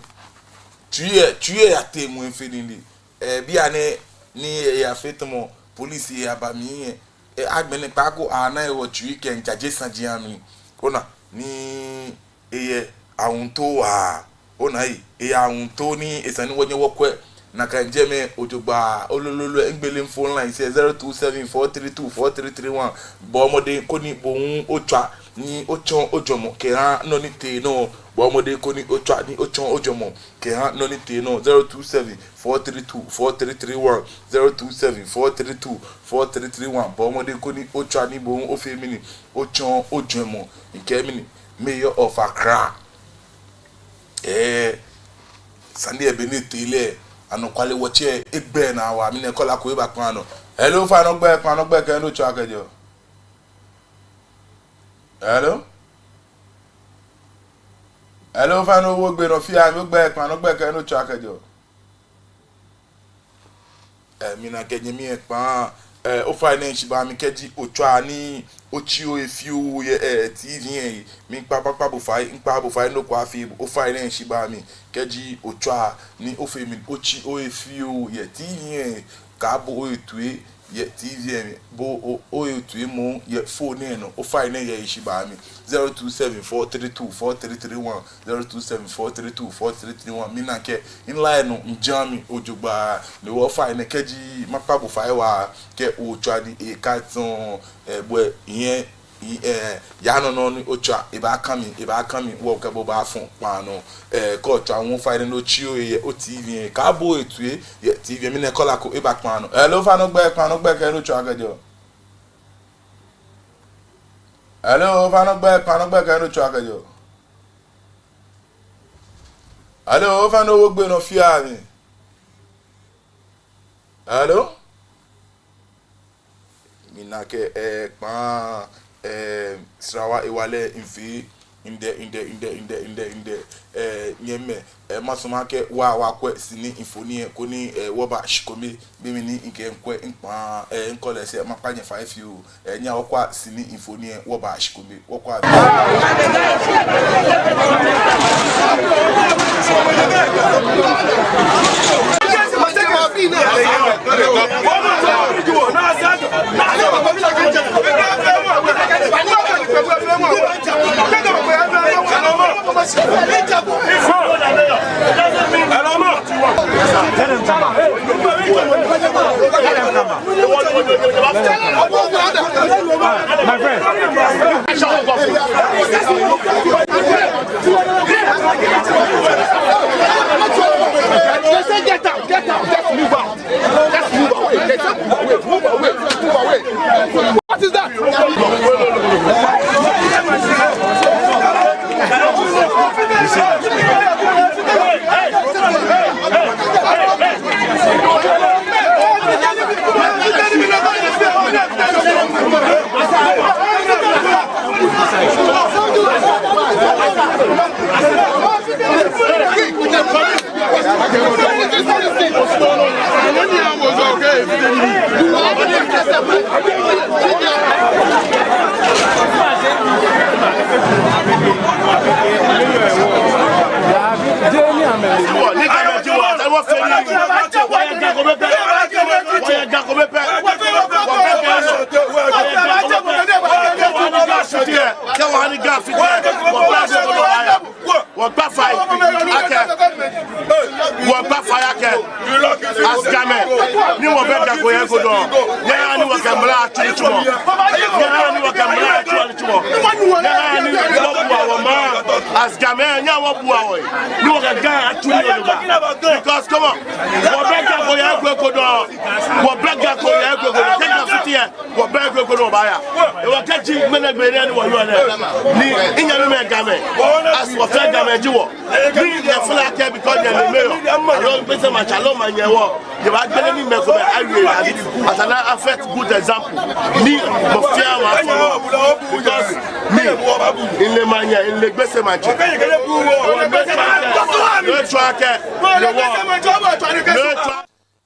tsui lɛ, tsui lɛ yatee ŋwɛi fe nine. Ɛɛ, bianɛ ni eyafee tamɔ police yaba mli lɛ, ɛɛ, agbɛnɛ kpaako ana hewɔ tsui kɛmiijaje saji amli. Ona, ni eyɛ ahuntoo waa. Ona ei, eyɛ ahuntoo ni esa ni wɔnyɛ wɔkwɛ nakai jɛmɛ jogbaŋŋ. Olololo, miigbele phone lines lɛ, zero two seven four three two four three three one. Bɔɔ mɔdɛŋ koni bo hu otswa ni otsɔɔ ojwɛŋmɔ kɛha nɔ ni tee nɔ. Bɔɔ mɔdɛŋ koni otswa ni otsɔɔ ojwɛŋmɔ kɛha nɔ ni tee nɔ. Zero two seven four three two four three three one, zero two seven four three two four three three one. Bɔɔ mɔdɛŋ koni otswa ni bo hu ofee mɛni, otsɔɔ ojwɛŋmɔ. Mikɛɛ mɛni, Mayor of Accra. Ɛɛ, sane lɛ be ni etee lɛ, anɔkwale wɔtsɛ egbɛnaa waa, mina akɛ caller ko eba kpaa nɔ. Hello, ofainɛ ogbɛi, kpaa nɔ gbɛi kɛ he ni otswaa kɛjɛɔ. Hello? Hello, ofainɛ owo gbɛ nɔ fia, ogbɛi, kpaa nɔ gbɛi kɛ he ni otswaa kɛjɛɔ. Ɛɛ, mina akɛ nyɛmi lɛ kpaa, ɛɛ, ofainɛ shi ba mi kɛji otswa ni otsi ohe fioo yɛ, ɛɛ, T V lɛ he. Miikpa, kpa, kpa bo fai, miikpa bo fai, nɔ ko afee bo, ofainɛ shi ba mi kɛji otswa ni ofee mɛni, otsi ohe fioo yɛ T V lɛ he. Kaabo ohe toi, yɛ T V lɛ mli. Bo o, oye otsui moŋ yɛ phone lɛ nɔ, ofainɛ yɛ heshibaa mli. Zero two seven four three two four three three one, zero two seven four three two four three three one. Mina akɛ mi-line lɛ nɔ miijam mli jogbaŋŋ, ni ofainɛ kɛji makpa bo fai waa, kɛ otswa ni eka tsɔɔ, eh, bo lɛ, yɛ, eh, yaa nɔ nɔ ni otswa, ebaakã mi, ebaakã mi, wɔkɛ bo baafɔ kpaa nɔ. Eh, kɛ otswa ŋwɔ ofainɛ ni otsi ohe yɛ o T V lɛ, kaabo otsui yɛ T V lɛ mli. Mina caller ko eba kpaa nɔ. Hello, ofainɛ ogbɛi, kpaa nɔ ogbɛi kɛ he ni otswaa kɛjɛɔ. Hello, ofainɛ ogbɛi, kpaa nɔ ogbɛi kɛ he ni otswaa kɛjɛɔ. Hello, ofainɛ owo gbɛ nɔ fɛɛ mli. Hello? Mina akɛ, eh, kpaa, eh, Sarawa hewalɛ mli fɛɛ, mindɛ, mindɛ, mindɛ, mindɛ, mindɛ, mindɛ, eh, nyɛmimɛi, eh, masumɔ akɛ wɔ, wɔkwɛ sini mfoniri lɛ, koni, eh, wɔba shikome, be mli ni mikɛ miikwɛ mikpaa, eh, mi-callers lɛ, makpa nyɛ fai fioo, eh, nyɛhaa wɔkwɛa sini mfoniri lɛ, wɔba shikome, wɔkwɛa. My friend. They say, "Get out, get out, just move out. Just move away." They say, "Move away, move away, move away." What is that? Wɔkpa fai akɛ wɔkpa fai akɛ, as Gamɛi, ni wɔbɛ Ga ko yɛ he ko dɔŋŋ, nyɛhaa ni wɔkɛ mla atsu nitsumɔ. Nyɛhaa ni wɔkɛ mla atsu nitsumɔ. Nyɛhaa ni wɔbua wɔmaŋ. As Gamɛi, nyɛhaa wɔbua wɔhe, ni wɔkɛ Ga atsu nii ojogbaŋŋ. Because, come on, wɔbɛ Ga ko yɛ he ko dɔŋŋ. Wɔbɛ Ga ko yɛ he ko dɔŋŋ. Kɛ Ga fite lɛ, wɔbɛ he ko ni wɔbaaya. Hewɔ kɛji ŋmɛnɛ gbɛ nɛɛ ni wɔyɔɔ nɛɛ, ni minyɛmimɛi Gamɛi, as wɔfɛɛ Gamɛi ji wɔ, ni nyɛfeel akɛ because nyɛle mayor, aloo Gbese Maŋtsɛ, aloo maŋ nyɛ hewɔ, nyɛbaagbele ni mɛi komɛi awie, abi, esa ni a-set good example, ni mɔ fɛɛ mɔ afɔlɔ. Because mi, mile maŋ nyɛ, mile Gbese Maŋtsɛ. Ni etsɔɔ akɛ, ni etsɔɔ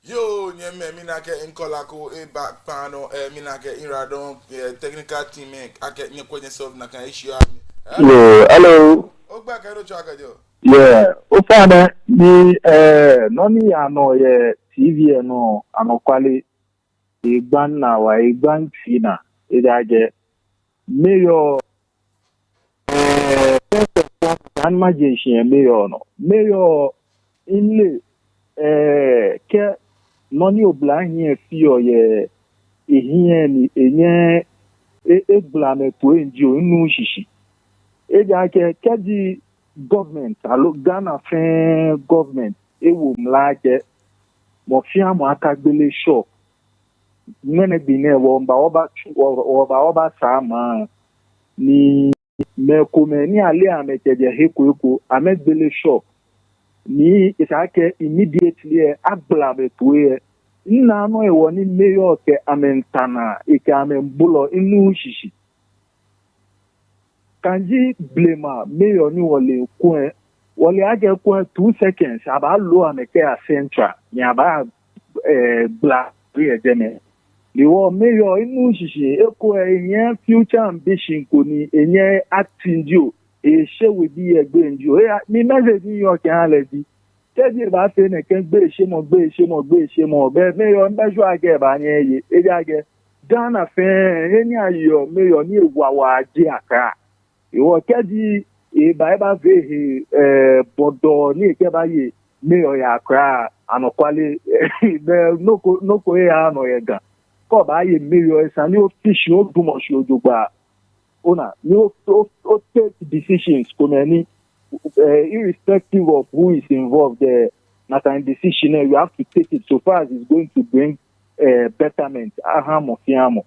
Yoo, nyɛmimɛi, mina akɛ mi-caller ko eba kpaa nɔ, eh, mina akɛ miradɔŋ, eh, technical team lɛ, akɛ nyɛkwɛ nyɛ-solve nakai issue lɛ amli. Yoo, hello. Ogbɛi kɛ he ni otswaa kɛjɛɔ. Yeah, ofainɛ, mi, eh, nɔ ni yaa nɔ yɛ T V lɛ nɔ, anɔkwale, egba minaa waa, egba mitsui naa, ejaakɛ mayor, eh, first and foremost, ani maje shishi yɛ mayor nɔ. Mayor, mile, eh, kɛ nɔ ni oblahii lɛ feɔ yɛ ehiɛ ni enyɛ e, egbla amɛtoi lɛ jio, minuuu shishi. Ejaakɛ kɛji government, aloo Ghana fɛɛ government, ewo mla akɛ mɔ fɛɛ mɔ akagbele shop. Ŋmɛnɛ gbi nɛɛ wɔmiiba wɔbatsu, wɔ, wɔba wɔbasaa maŋ, ni mɛi komɛi ni aleee amɛ kɛjɛ he ko he ko, amɛgbele shop. Ni esa akɛ immediately lɛ agbla amɛtoi lɛ. Minaaa nɔ hewɔ ni mayor kɛ amɛ miitaa naa, ekɛ amɛ miibolɔ, minuuu shishi. Kɛji blema mayor ni wɔle kulɛ, wɔle akɛ kulɛ two seconds, abaaloo amɛ kɛya central, ni abaa, eh, gbla yɛ jɛmɛ. Hewɔ mayor, minuuu shishi, ekolɛ ehiɛ future ambition ko ni enyɛ e-act-ɔ jio, esheɔ webii lɛ gbeyei jio. Eya, mi message ni miyɔɔ kɛha lɛ ji, Kɛji ebaafee nɛkɛ gbeyeishemɔ, gbeyeishemɔ, gbeyeishemɔ, bɛ mayor, mibɛ shwɛ akɛ ebaanyɛ eye, ejaakɛ Ghana fɛɛ, he ni ayeɔ mayor ni ewa waa ji Accra. Hewɔ kɛji eba, ebafee he, eh, bɔdɔɔ ni ekɛbaye mayor yɛ Accra, anɔkwale, bɛ nɔ ko, nɔ ko eyaaa nɔ yɛ Ga. Kɛ obaaye mayor, esa ni ofee shi, odamɔ shi jogbaŋŋ. Ona, ni o, o, o take decisions komɛi ni, eh, irrespective of who is involved, eh, nakai decision lɛ, you have to take it so far as it's going to bring, eh, betterment aha mɔ fɛɛ mɔ.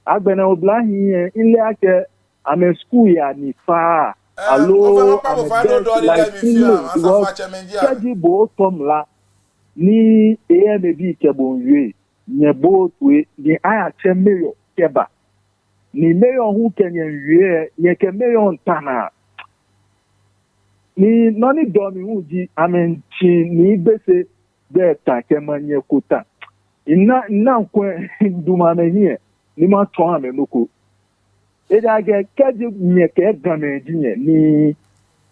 Agbɛnɛ oblahii lɛ, mile akɛ amɛ school yaa nii faa, eh, aloo amɛ best, like, mile, because kɛji bo otɔ mla ni A M A bii kɛ bo miiwie, nyɛbooo toi ni ayatsɛ mayor kɛba. Ni mayor hu kɛ nyɛ miiwie, nyɛkɛ mayor miita naa. Ni nɔ ni dɔ mi hu ji, amɛmiitsi Nii Gbese gbɛ ta kɛ maŋnyɛ ko ta. Mina, mina ŋkwɛ, midamɔ amɛhiɛ ni matsɔɔ amɛ nɔ ko. Ejaakɛ kɛji nyɛkɛɛ Gamɛi ji nyɛ ni,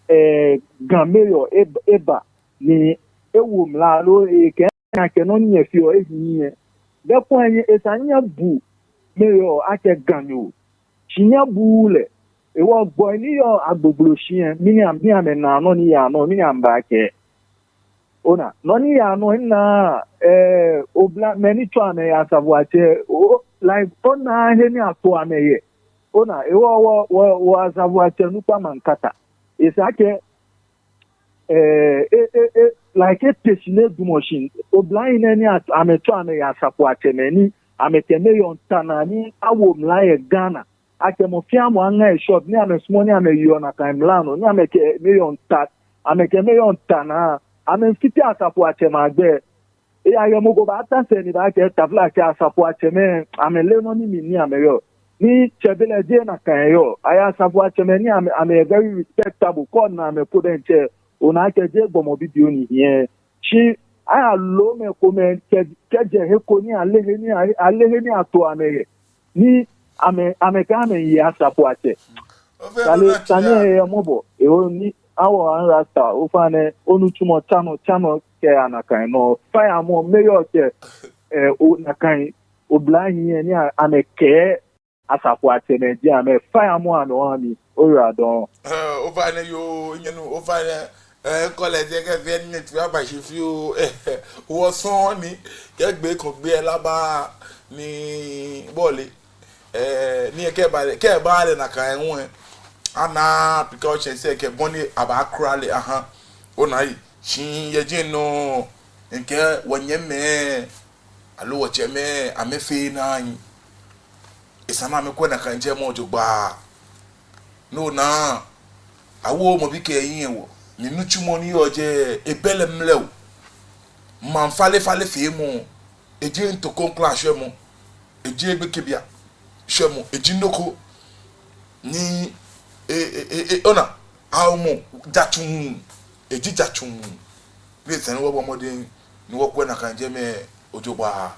eh, Ga mayor e, eba ni ewo mla loo ekɛɛ akɛ nɔ ni nyɛfeɔ ehiii lɛ, bɛ kulɛ nyɛ, esa ni nyɛbu mayor akɛ Ganyo. Shi nyɛbuuu lɛ. Hewɔ gbɔi ni yɔɔ Agbogbloshie lɛ, mɛni am, mɛni amɛnaa nɔ ni yaa nɔ, mɛni amɛbaakɛɛ? Ona, nɔ ni yaa nɔ, mina, eh, obla, mɛi ni tsɛɔ amɛ yɛ asafoatsɛ, o, like, ona he ni ato amɛ yɛ. Ona, hewɔ wɔ, wɔ, wɔ asafoatsɛ nukpa Mankata, esa akɛ, eh, eh, eh, eh, like, ete shi ni edamɔ shi. Oblahii nɛɛ ni at, amɛtsɛɔ amɛ yɛ asafoatsɛmɛi ni amɛkɛ mayor miita naa ni awo mla yɛ Ghana akɛ mɔ fɛɛ mɔ aŋa eshop, ni amɛsumɔɔ ni amɛyeɔ nakai mla nɔ, ni amɛkɛ mayor miita, amɛkɛ mayor miita naa, amɛmiifite asafoatsɛmɛi agbɛi. Ejaakɛ mɔ ko baata sɛɛ ni ebaakɛɛ taflatsɛ, asafoatsɛmɛi, amɛleee nɔ ni mli ni amɛyɔɔ. Ni tsɛbelɛ jeee nakai eyɔɔ. Ayɛ asafoatsɛmɛi ni amɛ, amɛyɛ very respectable, kɛ ona amɛ po diɛŋtsɛ, onaa akɛ jeee gbɔmɔ bibioo ni hiɛ. Shi ayaloo mɛi komɛi kɛ, kɛjɛ he ko ni aleee he ni a, aleee he ni ato amɛ yɛ. Ni amɛ, amɛkɛɛ amɛmiiye asafoatsɛ. Sane, sane lɛ yɛ mɔbɔ. Ewo ni awɔ an Rasta, ofainɛ, onitsumɔ tsa nɔ, tsa nɔ kɛya nakai nɔ. Fire mɔ, mayor kɛ, eh, o, nakai oblahii lɛ ni a, amɛkɛɛ asafoatsɛmɛi ji amɛ, fire mɔ amɛ oha mi, oyiwaladɔŋŋ. Eh, ofainɛ yoo, nyɛnu, ofainɛ, eh, kɔlɛ jɛ kɛ fɛɛ ni tu aba shi fioo, eh, wɔ sɔŋŋ ni, kɛ gbi ko gbi lɛ laba ni bɔle. Eh, ni kɛ eba lɛ, kɛ eba lɛ nakai ŋwɛ. Ana precaution sɛɛ kɛ bɔ ni abaakura lɛ aha. Ona yi, shi yɛ jɛi nɔ, mikɛɛ wɔnyɛmɛi, aloo wɔtsɛmɛi, amɛfee naa yi. Esa ni amɛkwɛ nakai jɛmɔ jogbaŋŋ. No naa, awoɔ mɔ bi kɛ ehiɛ wɔ. Ni nitsumɔ ni yɔɔ jɛi, ebɛ lɛ mlɛo. Maŋ falefale feemɔ, ejeee ntoko ŋkla shwɛmɔ, ejeee gbekɛbiiaŋ shwɛmɔ, eji nɔ ko ni, e, e, e, e, ona, awo mɔ jatsu, eji jatsu. Ni esa ni wɔbɔ mɔdɛŋ ni wɔkwɛ nakai jɛmɛ jogbaŋŋ.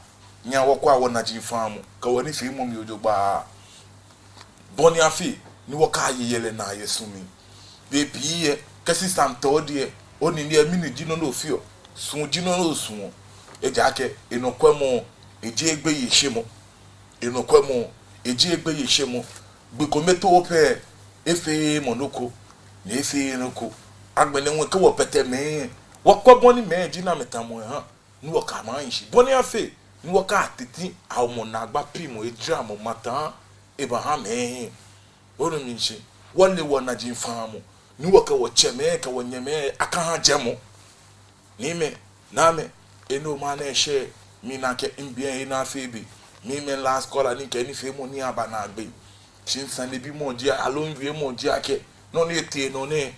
Nyɛhaa wɔkwɛa wɔnaji faamɔ kɛ wɔnifeemɔ mli jogbaŋŋ. Bɔ ni afee ni wɔkɛ aye yɛlɛ naa yɛ su mli. Bei pii lɛ, kɛ system tɔ odɛŋ lɛ, onine lɛ, mɛni ji nɔ ni ofeɔ? Suɔmɔ ji nɔ ni osuɔɔ. Ejaakɛ enɔkwɛmɔ, ejeee gbeyeishemɔ. Enɔkwɛmɔ, ejeee gbeyeishemɔ. Gbi kome too pɛ, efeee mɔ nɔ ko, ni efeee nɔ ko. Agbɛnɛ ŋwɛi kɛ wɔkpɛtɛ mɛi, wɔkwɛ bɔ ni mɛi ji ni amɛtamɔ eha, ni wɔkɛ amɛ ahi shi. Bɔ ni afee ni wɔkɛ atiti awo mɔ naagba piimɔ, ejaramɔ, mataŋ, ebaha mɛi. Onu mishishi? Wɔle wɔnaji faamɔ, ni wɔkɛ wɔtsɛmɛi kɛ wɔnyɛmɛi akaha jɛmɔ. Niimɛi, Naamɛi, enɛ maŋ nɛɛ shɛ, mina akɛ mibi lɛ ena fɛɛ be. Mi mɛi last caller ni kɛ nifeemɔ nɛɛ aba naagbee. Shi misanebimɔ ji, aloo miwiemɔ ji akɛ, nɔ ni etee nɔ nɛɛ,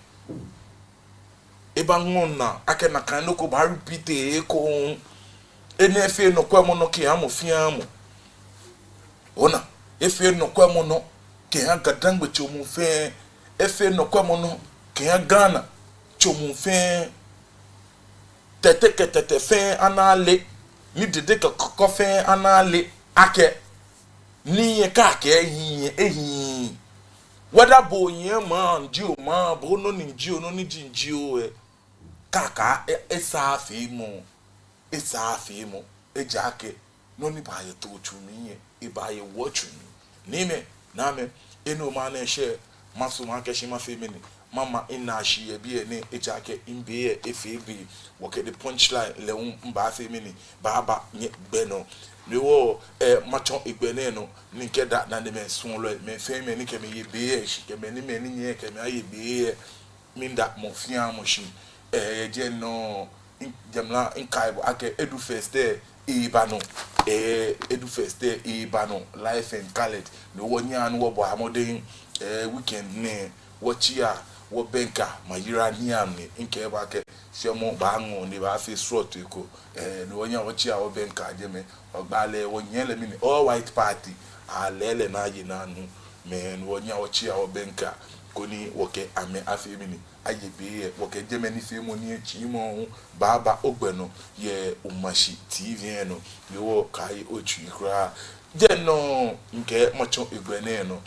ebaaŋɔɔ minaa akɛ nakai nɔ ko baa repeat ekoŋŋ. Enɛ efee nɔkwɛmɔnɔ kɛha mɔ fɛɛ mɔ. Ona, efee nɔkwɛmɔnɔ kɛha Ga-Dangme tso muu fɛɛ, efee nɔkwɛmɔnɔ kɛha Ghana tso muu fɛɛ. Tɛte kɛ Tɛte fɛɛ ana ale, ni Dede kɛ Kɔkɔ fɛɛ ana ale akɛ, nii lɛ kɛ akɛɛ ehiii lɛ, ehiii. Whether bo ohiɛ maŋ jio, maŋ, bo nɔ ni jio, nɔ ni ji jio lɛ, Kaka, e, esaaa feemɔ, esaaa feemɔ, ejaakɛ nɔ ni baayɛ too tsu mli lɛ, ebaaye wɔ tsu mli. Niimɛi, Naamɛi, enɛ hewɔ ni mishɛ, masumɔ akɛ shi mafee mɛni, mama minaa shi yɛ biɛ nɛɛ, ejaakɛ mibe lɛ efee be, wɔkɛ the punchline lɛ hu mibaafee mɛni, baaba nyɛgbɛ nɔ. Ni wɔ, eh, matsɔ hegbɛ nɛɛ nɔ ni mikɛda nanemɛi suɔlɔi, mɛi fɛɛ mɛi ni kɛ mi ye be lɛ shi, kɛ mɛi ni, mɛi ni nyɛɛɛ kɛ mi aye be lɛ, miida mɔ fɛɛ mɔ shi, eh, yɛ jɛmɛ nɔ, mi-, jɛmɛ lɛ mikai bo akɛ Edu Fest lɛ eeba nɔ, eh, Edu Fest lɛ eeba nɔ, live and coloured. Ni wɔnyɛ ni wɔbɔ mɔdɛŋ, eh, weekend nɛɛ, wɔtsia, wɔbɛŋkɛ, mayara nii amli, mikɛɛ bo akɛ, shɛmɔ baaŋɔɔ ni ebaafee srɔto ko, eh, ni wɔnyɛ wɔtsia wɔbɛŋkɛ jɛmɛ, wɔgbaa lɛ, wɔnyɛ lɛ mɛni, all white party, alɛlɛ naa ye naa nu, mɛi ni wɔnyɛ wɔtsia wɔbɛŋkɛ, koni wɔkɛ amɛ afee mɛni, aye be lɛ, wɔkɛ jɛmɛ nifeemɔ nɛɛ tsiimɔ hu baaba ogbɛ nɔ yɛ Omashi T V lɛ nɔ, ni wɔkaiye otsui kwraa. Jɛmɛ nɔ, mikɛɛ matsɔ hegbɛ nɛɛ nɔ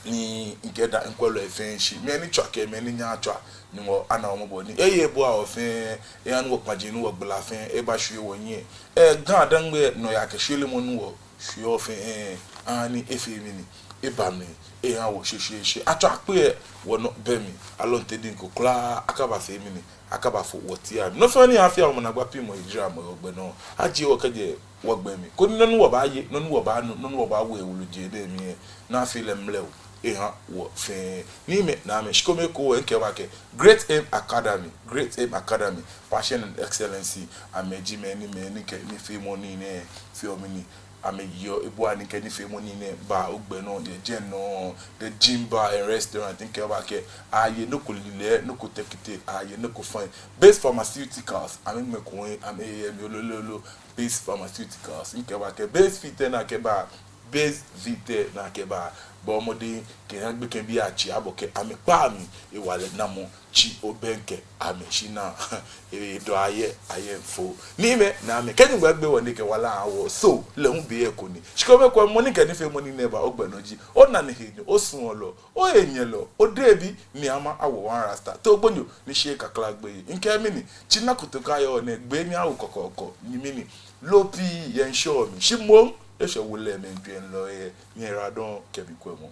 ni mikɛda mikwɛlɔi fɛɛ shi, mɛi ni tswa kɛ mɛi ni nyɛɛɛ atswa, ni wɔ ana wɔ mɔbɔ ni eye ebua wɔ fɛɛ, eha ni wɔkpaji ni wɔgbala fɛɛ eba shwie wɔhiɛ. Eh, Ga-Dangme nɔyaa kɛ shwelemɔ ni wɔshweɔ fɛɛ, eh, ani efee mɛni, eba mli, eha wɔ shweshweeshwe. Atswa akpe lɛ, wɔnɔ bɛ mli, alɔnte diŋ ko kwraa akabafee mɛni, akabafo wɔtia mli. Nɔ fɛɛ nɔ ni afee wɔ mɔ naagba piŋmɔ yɛ Nigeria mli yɛ ogbɛ nɔ, ajie wɔ kɛjɛ wɔgbɛ mli. Koni nɔ ni wɔbaaye, nɔ ni wɔbaanu, nɔ ni wɔbaawo yɛ wolo jɛ nɛɛ mli lɛ, ni afee lɛ mlɛo, eha wɔ fɛɛ. Niimɛi, Naamɛi, shikome ekoŋŋ mikɛɛ bo akɛ Great Aim Academy, Great Aim Academy, Passion and Excellency, amɛji mɛi ni, mɛi ni kɛ nifeemɔ nii nɛɛ feɔ mɛni, amɛyeɔ ebua nii kɛ nifeemɔ nii nɛɛ baa ogbɛ nɔ yɛ jɛmɛ nɔ, The Gym Bar and Restaurant, mikɛɛ bo akɛ, aaye nɔ ko lilɛ, nɔ ko tɛkite, aaye nɔ ko fine. Base Pharmaceuticals, amɛŋmɛɛ kɔŋ, amɛyɛ mli lolo lolo. Base Pharmaceuticals, mikɛɛ bo akɛ Base Vita ni akɛba, Base Vita ni akɛba. Bɔɔ mɔdɛŋ kɛha gbekɛbii atsɛ abɔ kɛ amɛkpa mli, hewalɛnamɔ, tsi obɛŋkɛ amɛ shi naa, edɔ ayɛ, ayɛ mfo. Niimɛi, Naamɛi, kɛ Nyɔŋmɔ egbe wɔ ni ekɛ wala aha wɔ, so lɛ hu be lɛ eko ni. Shikome ekoŋŋ, mɔ ni kɛ nifeemɔ nii nɛɛ baa ogbɛ nɔ ji onanehenyo, osuɔlɔ, ohenyɛlɔ, odebi, Nii Ama Awo One Rasta, Toogbonyo ni sheee kakla gbeyei. Mikɛɛ mɛni, tsi nɔ ko too kɛ yɔɔ nɛɛ, gbɛ ni awo kɔkɔɔkɔ, ni mɛni, loo pii yɛ ŋshɔ mli, shi moŋ eshwɛ wolɛmɛi jwɛŋlɔi yɛ, nyɛyiwaladɔŋŋ kɛ mikwɛmɔ.